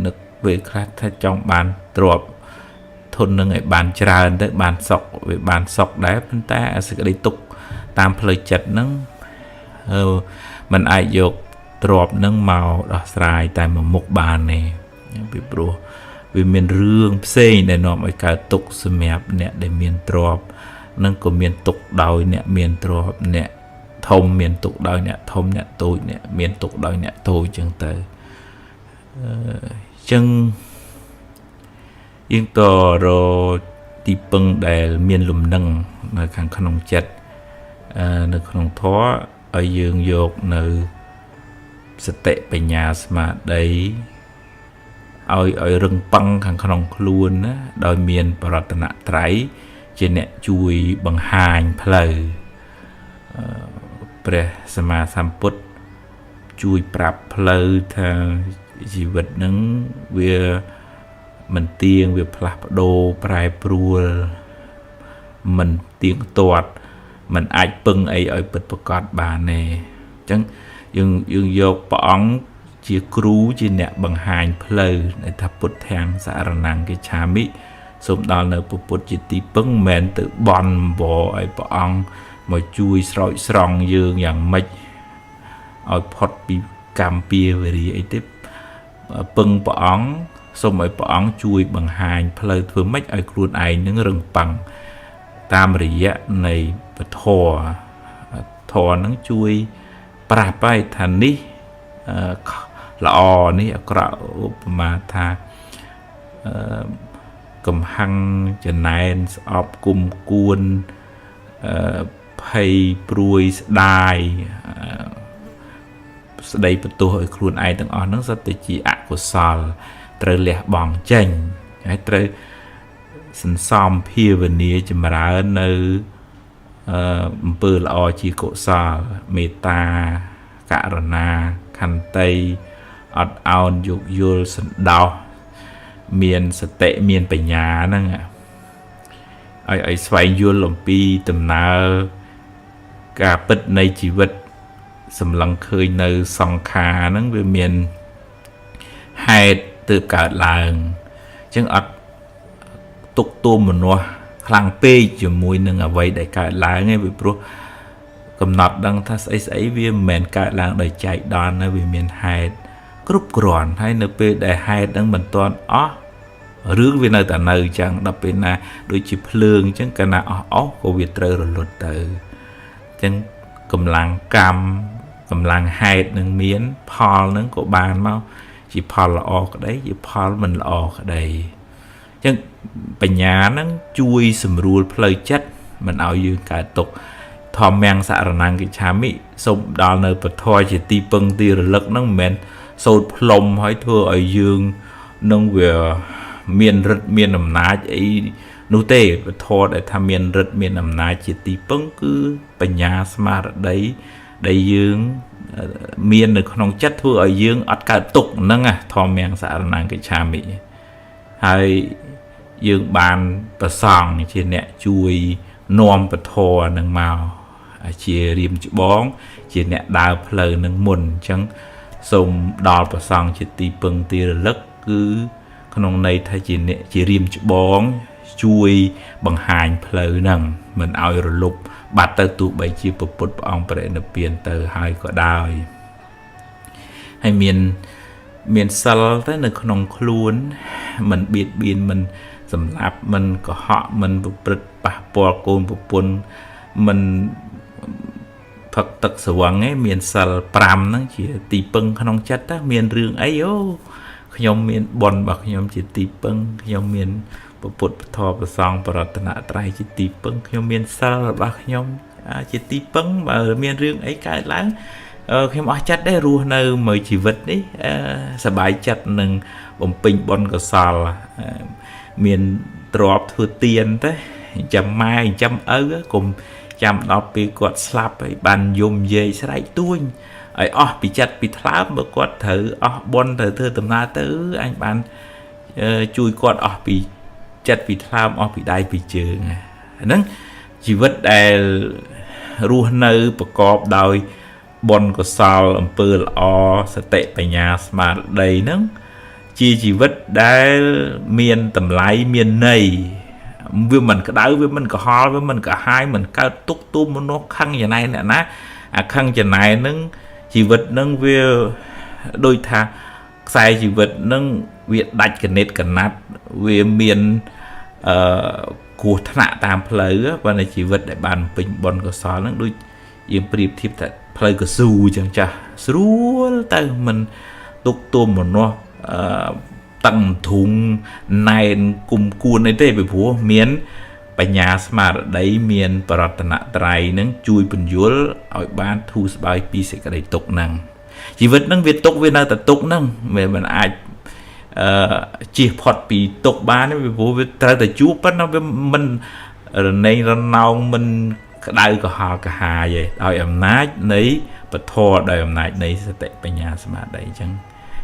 នឹកពេលខ្លះថាចង់បានទ្រព្យធននឹងឲ្យបានច្រើនទៅបានសុខវាបានសុខដែរប៉ុន្តែអាសេចក្តីទុក្ខតាមផ្លូវចិត្តហ្នឹងมันអាចយកទ្រព្យនឹងមកដោះស្រាយតែមួយមុខបានទេពីព្រោះវាមានរឿងផ្សេងដែលនាំឲ្យកើតទុក្ខសម្រាប់អ្នកដែលមានទ្រព្យនឹងក៏មានទុក្ខដោយអ្នកមានទ្រព្យអ្នកធំមានទុក្ខដោយអ្នកធំអ្នកតូចអ្នកមានទុក្ខដោយអ្នកតូចចឹងទៅអញ្ចឹងយើងតរទីពឹងដែលមានលំនឹងនៅខាងក្នុងចិត្តនៅក្នុងធម៌ឲ្យយើងយកនៅសតិបញ្ញាស្មារតីឲ្យរឹងប៉ឹងខាងក្នុងខ្លួនណាដោយមានបរតនត្រ័យជាអ្នកជួយបង្ហាញផ្លូវព្រះសម្មាសម្ពុទ្ធជួយប្រាប់ផ្លូវថាជីវិតនឹងវាមិនទៀងវាផ្លាស់ប្ដូរប្រែប្រួលមិនទៀងទាត់មិនអាចពឹងអីឲ្យពិតប្រាកដបានទេអញ្ចឹងយើងយកព្រះអង្គជាគ្រូជាអ្នកបង្ហាញផ្លូវដែលថាពុទ្ធាំសរណង្កិច្ឆាមិសូមដល់នៅពុទ្ធជាទីពឹងមិនមែនទៅបន់វឲ្យព្រះអង្គមកជួយស្រោចស្រង់យើងយ៉ាងម៉េចឲ្យផុតពីកម្មពៀវរាអីទេពឹងព្រះអង្គសូមឲ្យព្រះអង្គជួយបង្ហាញផ្លូវធ្វើម៉េចឲ្យខ្លួនឯងនឹងរឹងប៉ឹងតាមរយៈនៃពធធម៌នឹងជួយប្រាប់ឲ្យថានេះល្អនេះអាក្រក់ឧបមាថាកំហឹងចំណែនស្អប់គុំគួនភ័យព្រួយស្ដាយស្ដីបន្ទោសឲ្យខ្លួនឯងទាំងអស់ហ្នឹងសុទ្ធតែជាអកុសលត្រូវលះបង់ចេញហើយត្រូវសន្សំភាវនាចម្រើននៅអំពើល្អជាកុសលមេត្តាករុណាខន្តីអត់ឱនយោគយល់សន្តោសមានសតិមានបញ្ញាហ្នឹងឲ្យស្វែងយល់អំពីដំណើរការពិតនៃជីវិតសម្លឹងឃើញនៅសង្ខារហ្នឹងវាមានហេតុទើបកើតឡើងអញ្ចឹងអត់ទុកទោមនស្ស ខ្លាំងពេកជាមួយនឹងអ្វីដែលកើតឡើងឯងពីព្រោះកំណត់ដឹងថាស្អីស្អីវាមិនមែនកើតឡើងដោយចែកដន្យណាវាមានហេតុគ្រប់គ្រាន់ហើយនៅពេលដែលហេតុហ្នឹងមិនទាន់អស់រឿងវានៅតែនៅអញ្ចឹងដល់ពេលណាដូចជាភ្លើងអញ្ចឹងកាលណាអស់អស់ក៏វាត្រូវរលត់ទៅអញ្ចឹងកម្លាំងកម្មកម្លាំងហេតុនឹងមានផលនឹងក៏បានមកជាផលល្អក្តីជាផលមិនល្អក្តីអញ្ចឹងបញ្ញានឹងជួយសម្រួលផ្លូវចិត្តមិនឲ្យយើងកើតទុក្ខធម្មំសរណង្កិច្ឆាមិសូមដល់នៅពធជាទីពឹងទីរលឹកហ្នឹងមិនមែនសូត្រផ្លុំហើយធ្វើឲ្យយើងនឹងវាមានឫទ្ធិមានអំណាចអីនោះទេពធដែលថាមានឫទ្ធិមានអំណាចជាទីពឹងគឺបញ្ញាស្មារតីដែលយើងមាននៅក្នុងចិត្តធ្វើឲ្យយើងអត់កើតទុក្ខហ្នឹងណាធម្មំសរណង្កិច្ឆាមិហើយយើងបានប្រសង់ជាអ្នកជួយនាំពធនឹងមកជារៀមច្បងជាអ្នកដើរផ្លូវនឹងមុនអញ្ចឹងសូមដល់ប្រសង់ជាទីពឹងទីរលឹកគឺក្នុងន័យថាជាអ្នកជារៀមច្បងជួយបង្ហាញផ្លូវហ្នឹងមិនឲ្យរលប់បាត់ទៅទោះបីជាពុទ្ធព្រះអង្គបរិនិព្វានទៅហើយក៏ដោយហើយមានសិលទៅនៅក្នុងខ្លួនមិនបៀតបៀនមិនសម្លាប់មិនកុហកមិនប្រព្រឹត្តប៉ះពាល់កូនប្រពន្ធមិនផឹកទឹកស្រវឹងឯងមានសិល5ហ្នឹងជាទីពឹងក្នុងចិត្តណាមានរឿងអីអូខ្ញុំមានបុណ្យរបស់ខ្ញុំជាទីពឹងខ្ញុំមានពុទ្ធពធប្រសង្ឃបរតនត្រ័យជាទីពឹងខ្ញុំមានសិលរបស់ខ្ញុំជាទីពឹងបើមានរឿងអីកើតឡើងខ្ញុំអស់ចិត្តដែររស់នៅមួយជីវិតនេះសប្បាយចិត្តនឹងបំពេញបុណ្យកុសលមានទ្រព្យធ្វើទានទេចាំម៉ែចាំឪកុំចាំដល់ពេលគាត់ស្លាប់ហើយបានយំយាយស្រែកទួញឲ្យអស់ពីចិត្តពីថ្លើមបើគាត់ត្រូវអស់បុណ្យត្រូវធ្វើដំណើរទៅអញបានជួយគាត់អស់ពីចិត្តពីថ្លើមអស់ពីដៃពីជើងហ្នឹងជីវិតដែលរស់នៅប្រកបដោយបុណ្យកុសលអំពើល្អសតិបញ្ញាស្មារតីហ្នឹងជាជីវិតដែលមានតម្លៃមានន័យវាមិនក្តៅវាមិនក្រហល់វាមិនក្រហាយមិនកើតទុកទូមនុស្សខឹងចំណែនអ្នកណាអាខឹងចំណែនហ្នឹងជីវិតហ្នឹងវាដូចថាខ្សែជីវិតហ្នឹងវាដាច់កណិតកណាត់វាមានអឺគ្រោះថ្នាក់តាមផ្លូវប៉ុន្តែជីវិតដែលបានពេញបុណ្យកុសលហ្នឹងដូចយើងប្រៀបធៀបថាផ្លូវកស៊ូអញ្ចឹងចាស់ស្រួលទៅមិនទុកទូមនុស្សអឺតឹងធុងណែនគុំគួនអីទេពីព្រោះមានបញ្ញាស្មារតីមានបរតនត្រ័យនឹងជួយពន្យល់ឲ្យបានធូរស្បើយពីសេចក្តីទុក្ខហ្នឹងជីវិតហ្នឹងវាទុក្ខវានៅតែទុក្ខហ្នឹងវាមិនអាចអឺជៀសផុតពីទុក្ខបានទេពីព្រោះវាត្រូវតែជួបប៉ុន្តែវាមិនរណេងរណោងមិនក្តៅក្រហល់ក្រហាយទេដោយអំណាចនៃពធដោយអំណាចនៃសតិបញ្ញាស្មារតីអញ្ចឹង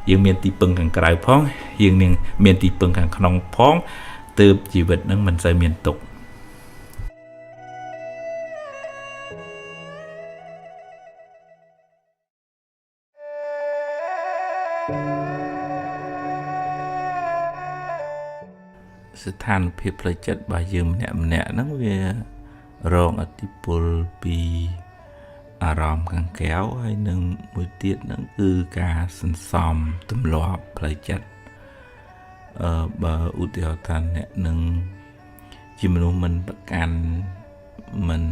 យើងមានទីពឹងខាងក្រៅផងយើងនឹងមានទីពឹងខាងក្នុងផងទើបជីវិតនឹងមិនសូវមានទុក្ខស្ថានភាពផ្លូវចិត្តរបស់យើងម្នាក់ម្នាក់ហ្នឹងវារងឥទ្ធិពលពីអារម្មណ៍ខាងក្រៅហើយនឹងមួយទៀតហ្នឹងគឺការសន្សំទម្លាប់ផ្លូវចិត្តបើឧទាហរណ៍ថាអ្នកនឹងជាមនុស្សមិនប្រកាន់មិន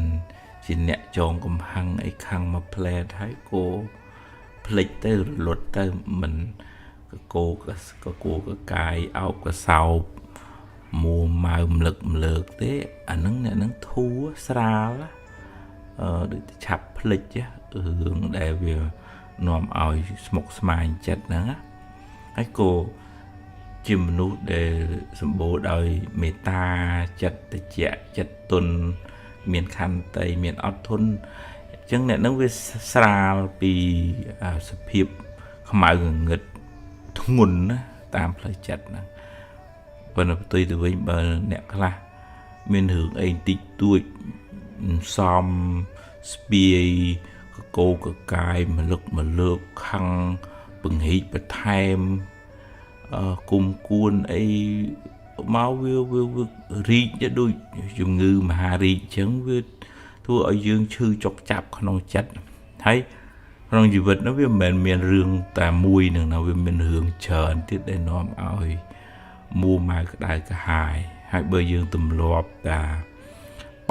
ជាអ្នកចងកំហឹងអីខឹងមកផ្លែតហើយគោភ្លេចទៅរលត់ទៅមិនកកកកកកាយអោបកសោបមួម៉ៅមលឹកមលើកទេអាហ្នឹងអ្នកហ្នឹងធូរស្រាលដូចឆាប់ភ្លេចរឿងដែលវានាំឲ្យស្មុគស្មាញចិត្តហ្នឹងណាហើយក៏ជាមនុស្សដែលសម្បូរដោយមេត្តាចិត្តតិចចិត្តទុនមានខន្តីមានអត់ធន់អញ្ចឹងអ្នកហ្នឹងវាស្រាលពីសភាពខ្មៅងងឹតធ្ងន់ណាតាមផ្លូវចិត្តហ្នឹងប៉ុន្តែផ្ទុយទៅវិញបើអ្នកខ្លះមានរឿងអីតិចតួចសំស្ពាយកកោកកាយមលឹកមលើកខឹងពង្រីកបន្ថែមគុំគួនអី មកវាវារីកទៅដូចជំងឺមហារីកអញ្ចឹងវាធ្វើឲ្យយើងឈឺចុកចាប់ក្នុងចិត្តហើយក្នុងជីវិតនោះវាមិនមែនមានរឿងតែមួយនឹងណាវាមានរឿងច្រើនទៀតដែលនាំឲ្យមួម៉ៅក្តៅក្រហាយហើយបើយើងទម្លាប់តា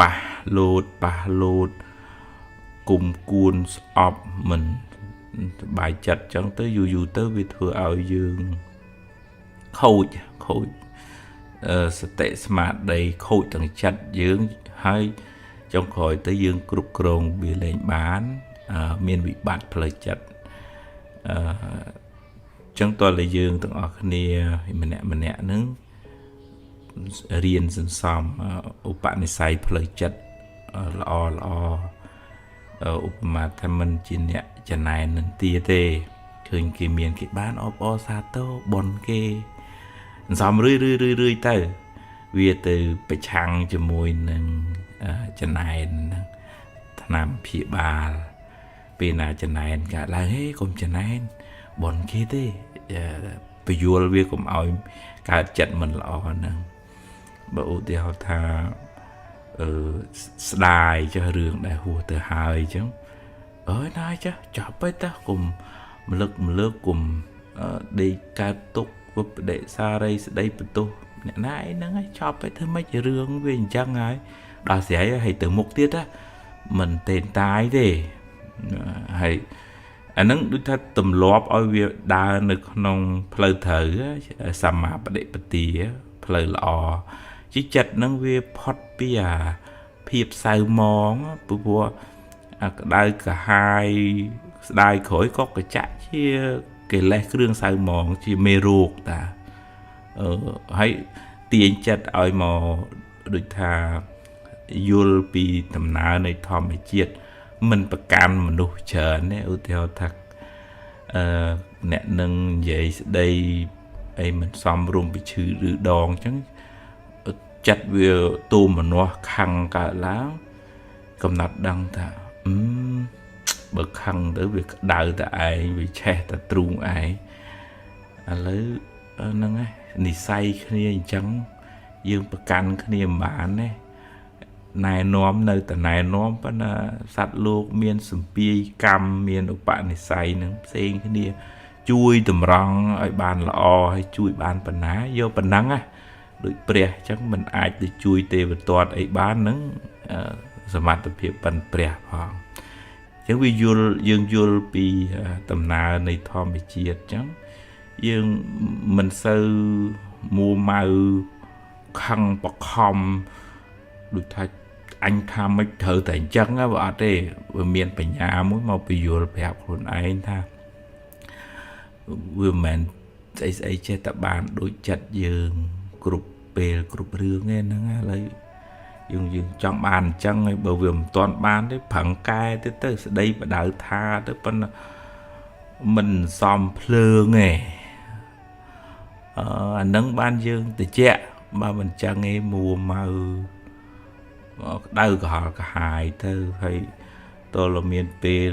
ប៉ះលោតប៉ះលោតគុំគួនស្អប់មិនសบายចិត្តចឹងទៅយូរយូរទៅវាធ្វើឲ្យយើងខូចខូចសតិស្មារតីខូចទាំងចិត្តយើងហើយចុងក្រោយទៅយើងគ្រប់គ្រងវាលែងបានមានវិបត្តិផ្លូវចិត្តអឺចឹងតើតែយើងទាំងអស់គ្នាម្នាក់ម្នាក់នឹងរៀនសន្សំឧបនិស្ស័យផ្លូវចិត្តល្អល្អឧបមាថាមិនជាអ្នកចំណែននឹងទាទេឃើញគេមានគេបានអបអរសាទរបនគេសន្សំរឿយរឿយរឿយរឿយទៅវាទៅប្រឆាំងជាមួយនឹងចំណែនហ្នឹងថ្នាំព្យាបាលពេលណាចំណែនកើតឡើងហេកុំចំណែនបនគេទេពយល់វាកុំឲ្យកើតចិត្តមិនល្អហ្នឹងបើឧទាហរណ៍ថាអឺស្ដាយចុះរឿងដែលហួសទៅហើយអញ្ចឹងអើយណាចាស់ចាប់ទៅតាកុំមលឹកម្លើកកុំដេកកើតទុកវិបដិសារីស្ដីបន្ទោសអ្នកណាអីហ្នឹងហើយចាប់ទៅធ្វើម៉េចរឿងវាអញ្ចឹងហើយដល់ស្រីហើយទៅមុខទៀតណាមិនទេតាយទេហើយអាហ្នឹងដូចថាទម្លាប់ឲ្យវាដើរនៅក្នុងផ្លូវត្រូវសម្មាបដិបទាផ្លូវល្អជាចិត្តហ្នឹងវាផុតពីអាភាពសៅមងព្រោះអាក្តៅក្រហាយស្ដាយក្រោយក៏កញ្ចាក់ជាកិលេសគ្រឿងសៅមងជាមេរោគតាអឺហើយទាញចិត្តឲ្យមកដូចថាយល់ពីដំណើរនៃធម្មជាតិមិនប្រកាន់មនុស្សច្រើនទេឧទាហរណ៍ថាអឺអ្នកនឹងនិយាយស្ដីអីមិនសមរម្យពីឈឺឬដងអញ្ចឹងចិត្តវាទូមនាស់ខឹងកើតឡើងកំណត់ដឹងថាអឺបើខឹងទៅវាក្តៅតែឯងវាឆេះតែទ្រូងឯងឥឡូវហ្នឹងឯងនិស័យគ្នាអញ្ចឹងយើងប្រកាន់គ្នាមិនបានទេណែនាំនៅតែណែនាំប៉ុន្តែសត្វលោកមានសម្ពាយកម្មមានឧបនិស្ស័យនឹងផ្សេងគ្នាជួយតម្រង់ឲ្យបានល្អហើយជួយបានប៉ុណ្ណាយកប៉ុណ្ណឹងណាដូចព្រះអញ្ចឹងមិនអាចទៅជួយទេវទត្តអីបានហ្នឹងសមត្ថភាពប៉ុនព្រះផងអញ្ចឹងវាយល់យើងយល់ពីដំណើរនៃធម្មជាតិអញ្ចឹងយើងមិនសូវមួម៉ៅខឹងបខំដូចថាអញថាមិនត្រូវតែអញ្ចឹងបើអត់ទេវាមានបញ្ញាមួយមកពយល់ប្រាប់ខ្លួនឯងថាវាមិនមែនស្អីស្អីចេះតែបានដូចចិត្តយើងគ្រប់ពេលគ្រប់រឿងទេហ្នឹងឥឡូវយើងចង់បានអញ្ចឹងហើយបើវាមិនទាន់បានទេប្រឹងកែទៅទៅស្ដីបដៅថាទៅប៉ុន្តែមិនសមភ្លើងទេអឺអានឹងបានយើងតិចបើមិនចឹងឯងមួម៉ៅក្តៅក្រហល់ក្រហាយទៅហើយតលមានពេល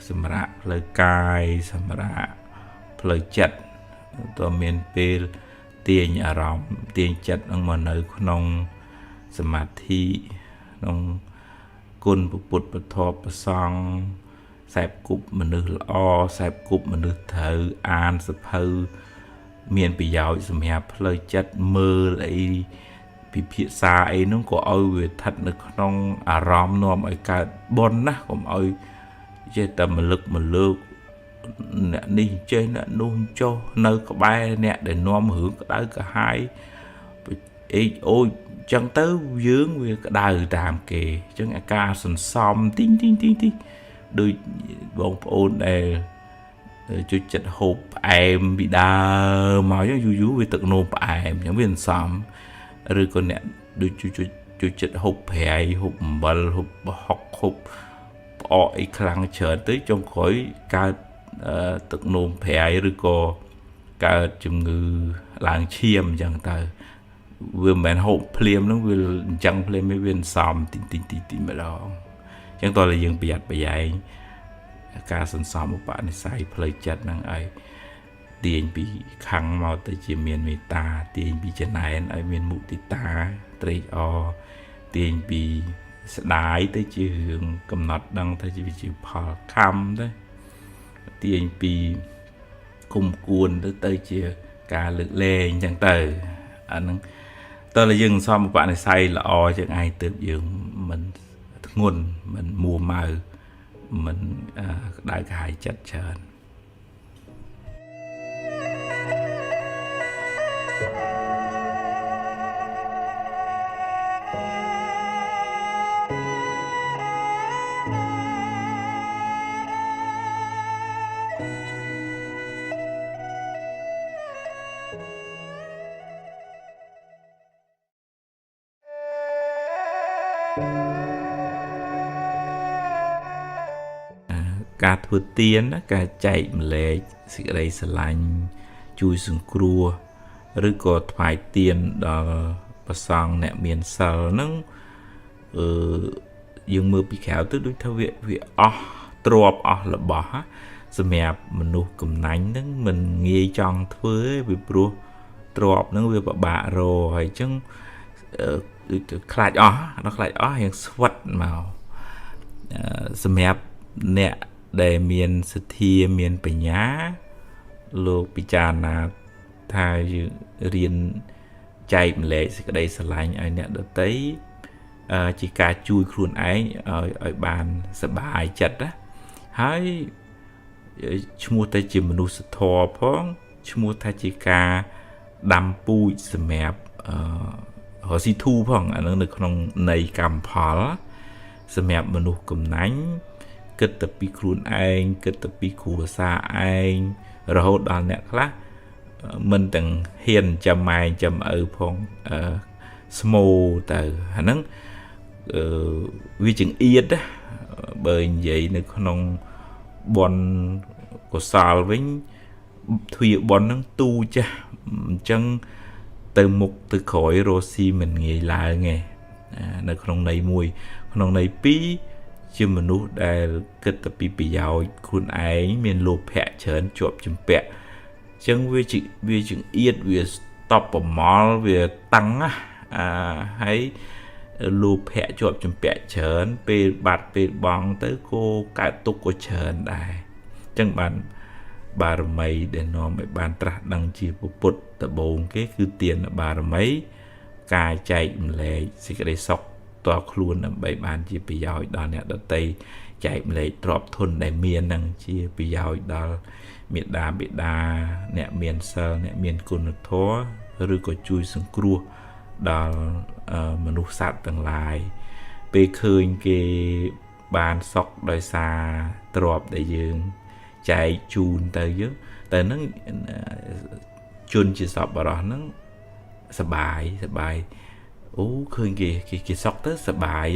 សម្រាប់ផ្លូវកាយសម្រាប់ផ្លូវចិត្តតមានពេលទាញអារម្មណ៍ទាញចិត្តនឹងមកនៅក្នុងសមាធិក្នុងគុណពុទ្ធពធប្រសង្ឃសែបគប់មនុស្សល្អសែបគប់មនុស្សត្រូវអានសភៅមានប្រយោជន៍សម្រាប់ផ្លូវចិត្តមើលអីពិភាក្សាអីនោះក៏ឲ្យវាស្ថិតនៅក្នុងអារម្មណ៍នាំឲ្យកើតបុណ្យណាកុំឲ្យចេះតែមលឹកមលើកអ្នកនេះចេះអ្នកនោះចុះនៅក្បែរអ្នកដែលនាំរឿងក្តៅក្រហាយអេកអូចចឹងទៅយើងវាក្តៅតាមគេអញ្ចឹងអាការសន្សំទីងទីងទីងទីដូចបងប្អូនដែលជួយចិត្តហូបផ្អែមពីដើមមកយូរយូរវាទឹកនោមផ្អែមអញ្ចឹងវាសន្សំឬក៏អ្នកដូចជួយជួយចិត្តហូបប្រៃហូបអំបិលហូបហុកហូបផ្អកអីខ្លាំងច្រើនទៅចុងក្រោយកើតទឹកនោមប្រៃឬក៏កើតជំងឺឡើងឈាមអញ្ចឹងទៅវាមិនមែនហូបភ្លាមហ្នឹងវាអញ្ចឹងភ្លាមវាសន្សំតិចតិចតិចតិចម្ដងអញ្ចឹងតើយើងប្រយ័ត្នប្រយែងការសន្សំឧបនិស្ស័យផ្លូវចិត្តហ្នឹងឲ្យ ទាញពីខឹងមកទៅជាមានមេត្តាទាញពីចំណែនឲ្យមានមុទិតាត្រេកអរទាញពីស្ដាយទៅជារឿងកំណត់ដឹងទៅជាផលកម្មទៅទាញពីគុំគួនទៅជាការលើកលែងអញ្ចឹងទៅអាហ្នឹងតើយើងសំឧបនិស្ស័យល្អជាងឯងទើបយើងមិនធ្ងន់មិនមួម៉ៅមិនក្តៅក្រហាយចិត្តច្រើនការធ្វើទានការចែកម្លែកសេចក្តីស្រឡាញ់ជួយសង្គ្រោះឬក៏ថ្វាយទានដល់ព្រះសង្ឃអ្នកមានសិលហ្នឹងយើងមើលពីក្រៅទៅដូចថាវាអស់ទ្រព្យអស់របស់សម្រាប់មនុស្សកំណាញ់ហ្នឹងមិនងាយចង់ធ្វើទេពីព្រោះទ្រព្យហ្នឹងវាពិបាករកហើយអញ្ចឹងដូចខ្លាចអស់ដល់ខ្លាចអស់រៀងស្វិតមកសម្រាប់អ្នកដែលមានសទ្ធាមានបញ្ញាលោកពិចារណាថាយើងរៀនចែកម្លែកសេចក្តីស្រឡាញ់ឲ្យអ្នកដទៃជាការជួយខ្លួនឯងឲ្យបានសប្បាយចិត្តណាហើយឈ្មោះតែជាមនុស្សធម៌ផងឈ្មោះថាជាការដាំពូជសម្រាប់រកស៊ីធូផងអានឹងនៅក្នុងន័យកម្មផលសម្រាប់មនុស្សកំណាញ់គិតតែពីខ្លួនឯងគិតតែពីគ្រួសារឯងរហូតដល់អ្នកខ្លះមិនទាំងហ៊ានចាំម៉ែចាំឪផងស្មូទៅអាហ្នឹងវាចង្អៀតណាបើនិយាយនៅក្នុងបុណ្យកុសលវិញទ្វាបុណ្យហ្នឹងទូចាស់អញ្ចឹងទៅមុខទៅក្រោយរស់ស៊ីមិនងាយឡើងទេនៅក្នុងន័យមួយក្នុងន័យពីរជាមនុស្សដែលគិតតែពីប្រយោជន៍ខ្លួនឯងមានលោភៈច្រើនជាប់ជំពាក់អញ្ចឹងវាចង្អៀតវាស្តប់ប្រមល់វាតឹងណាហើយលោភៈជាប់ជំពាក់ច្រើនពេលបាត់ពេលបង់ទៅក៏កើតទុក្ខក៏ច្រើនដែរអញ្ចឹងបានបារមីដែលនាំឲ្យបានត្រាស់ដឹងជាពុទ្ធដំបូងគេគឺទានបារមីការចែកម្លែកសេចក្តីសុខតខ្លួនដើម្បីបានជាប្រយោជន៍ដល់អ្នកដទៃចែកម្លែកទ្រព្យធនដែលមាននឹងជាប្រយោជន៍ដល់មេដាបិតាអ្នកមានសិលអ្នកមានគុណធម៌ឬក៏ជួយសង្គ្រោះដល់មនុស្សសត្វទាំងឡាយពេលឃើញគេបានសុខដោយសារទ្រព្យដែលយើងចែកជូនទៅយើងតែនឹងជនជាសប្បុរសហ្នឹងសបាយសបាយអូឃើញគេសុកទៅសបាយ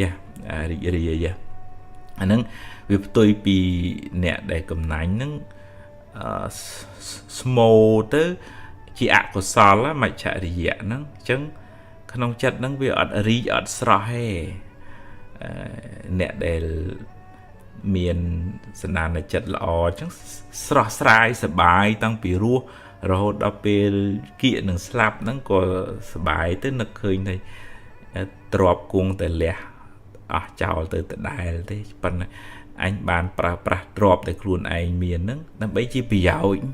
រីករាយអាហ្នឹងវាផ្ទុយពីអ្នកដែលកំណាញ់ហ្នឹងស្មូទៅជាអកុសលមច្ឆរិយៈហ្នឹងអញ្ចឹងក្នុងចិត្តហ្នឹងវាអត់រីកអត់ស្រស់ទេអ្នកដែលមានសន្តានចិត្តល្អអញ្ចឹងស្រស់ស្រាយសបាយតាំងពីរស់រហូតដល់ពេលគៀកនឹងស្លាប់ហ្នឹងក៏សបាយទៅនឹកឃើញថាទ្របគង់តែលះអស់ចោលទៅដដែលទេប៉ុន្តែអញបានប្រើប្រាស់ទ្របដែលខ្លួនឯងមានហ្នឹងដើម្បីជាប្រយោជន៍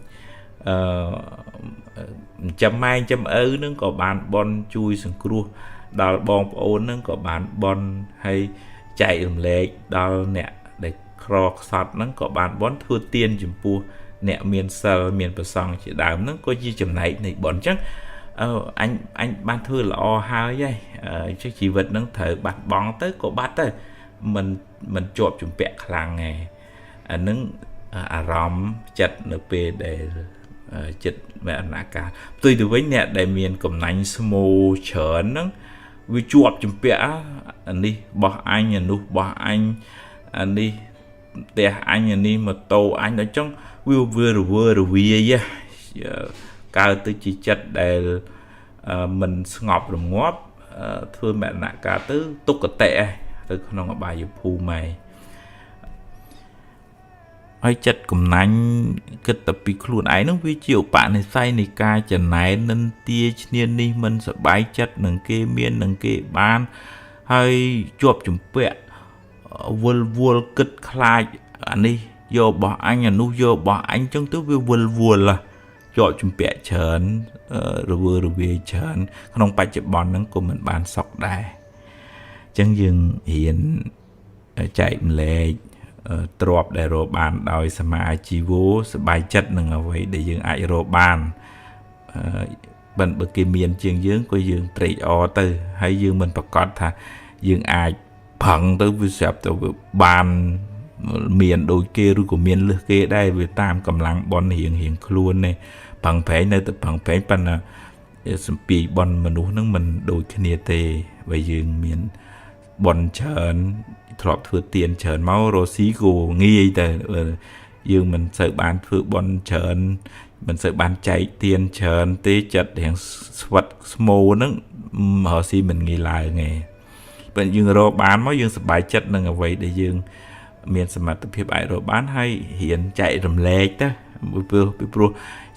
ចាំម៉ែចាំឪហ្នឹងក៏បានបន់ជួយសង្គ្រោះដល់បងប្អូនហ្នឹងក៏បានបន់ហើយចែករំលែកដល់អ្នកដែលក្រខ្សត់ហ្នឹងក៏បានបន់ធ្វើទានចំពោះអ្នកមានសិលមានប្រសង់ជាដើមហ្នឹងក៏ជាចំណែកនៃបុណ្យអញ្ចឹងអញបានធ្វើល្អហើយហើយអញ្ចឹងជីវិតហ្នឹងត្រូវបាត់បង់ទៅក៏បាត់ទៅមិនជាប់ជំពាក់ខ្លាំងទេអាហ្នឹងអារម្មណ៍ចិត្តនៅពេលដែលចិត្តមរណកាលផ្ទុយទៅវិញអ្នកដែលមានកំណាញ់ស្មូច្រើនហ្នឹងវាជាប់ជំពាក់អានេះបោះអញអានោះបោះអញអានេះផ្ទះអញអានេះម៉ូតូអញដល់ចឹងវារវើរវាយកើតទៅជាចិត្តដែលមិនស្ងប់រងាប់ធ្វើមរណកាលទៅទុក្ខតិទៅក្នុងអបាយភូមិហើយ ហើយចិត្តកំណាញ់គិតតែពីខ្លួនឯងហ្នឹងវាជាឧបនិស្ស័យនៃការចំណែននិន្ទាឈ្នានេះមិនសប្បាយចិត្តនឹងគេមាននឹងគេបានហើយជាប់ជំពាក់វិលវល់គិតខ្លាចអានេះយករបស់អញអានោះយករបស់អញចឹងទៅវាវិលវល់ជាប់ជំពាក់ច្រើនរវើរវាយច្រើនក្នុងបច្ចុប្បន្នហ្នឹងក៏មិនបានសុខដែរចឹងយើងរៀនចែកម្លែកទ្របដែលរកបានដោយសមាជីវោសบายចិត្តនឹងអ្វីដែលយើងអាចរកបានបើគេមានជាងយើងក៏យើងត្រេកអរទៅហើយយើងមិនប្រកាសថាយើងអាចប្រឹងទៅវាស្រាប់ទៅវាបានមានដូចគេឬក៏មានលឹះគេដែរវាតាមកម្លាំងបនរៀងរៀងខ្លួននេះប្រឹងប្រែងនៅតែប្រឹងប្រែងប៉ុន្តែសំពីបនមនុស្សហ្នឹងមិនដូចគ្នាទេបើយើងមានបនច្រើនធ្លាប់ធ្វើទានច្រើនមករស់ស៊ីក៏ងាយតែយើងមិនសូវបានធ្វើបន់ច្រើនមិនសូវបានចែកទានច្រើនទេចិត្តរៀងស្វិតស្មោហ្នឹងរស់ស៊ីមិនងាយឡើងទេបើយើងរកបានមកយើងសប្បាយចិត្តនឹងអ្វីដែលយើងមានសមត្ថភាពអាចរកបានហើយរៀនចែករំលែកទៅពីព្រោះ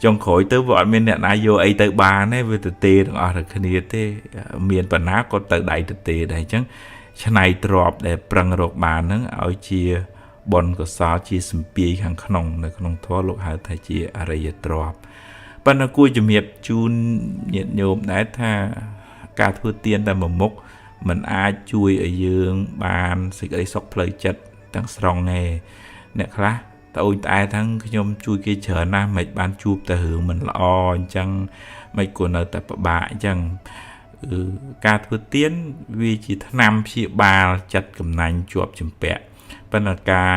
ចុងក្រោយទៅវាអត់មានអ្នកណាយកអីទៅបានទេវាទៅទេទាំងអស់តែគ្នាទេមានបណ្ណាក៏ទៅដៃទៅទេដែរអញ្ចឹងឆ្នៃទ្របដែលប្រឹងរកបានហ្នឹងឲ្យជាបុណ្យកុសលជាសម្ពាយខាងក្នុងនៅក្នុងធម៌លោកហៅថាជាអរិយទ្រព្យប៉ុន្តែគួរជំរាបជូនញាតិញោមដែរថាការធ្វើទានតែមួយមុខมันអាចជួយឲ្យយើងបានសេចក្តីសុខផ្លូវចិត្តទាំងស្រុងទេអ្នកខ្លះត្អូញត្អែថាខ្ញុំជួយគេច្រើនណាស់មិនបានជួបតែរឿងមិនល្អអញ្ចឹងមិនគួរនៅតែពិបាកអញ្ចឹងការធ្វើទានវាជាថ្នាំព្យាបាលចិត្តកំណាញ់ជាប់ជំពាក់ប៉ុន្តែការ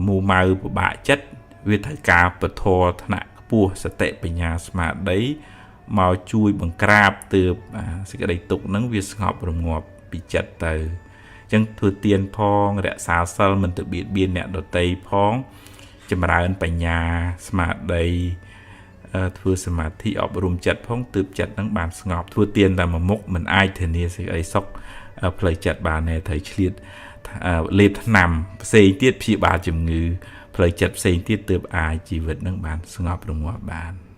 មួម៉ៅពិបាកចិត្តវាត្រូវការពធថ្នាក់ខ្ពស់សតិបញ្ញាស្មារតីមកជួយបង្ក្រាបទើបសេចក្តីទុក្ខហ្នឹងវាស្ងប់រងាប់ពីចិត្តទៅអញ្ចឹងធ្វើទានផងរក្សាសិលមិនទៅបៀតបៀនអ្នកដទៃផងចម្រើនបញ្ញាស្មារតីធ្វើសមាធិអប់រំចិត្តផងទើបចិត្តនឹងបានស្ងប់ធ្វើទានតែមួយមុខមិនអាចធានាសេចក្តីសុខផ្លូវចិត្តបានទេត្រូវឆ្លៀតលេបថ្នាំផ្សេងទៀតព្យាបាលជំងឺផ្លូវចិត្តផ្សេងទៀតទើបអាចជីវិតនឹងបានស្ងប់រងាប់បាន។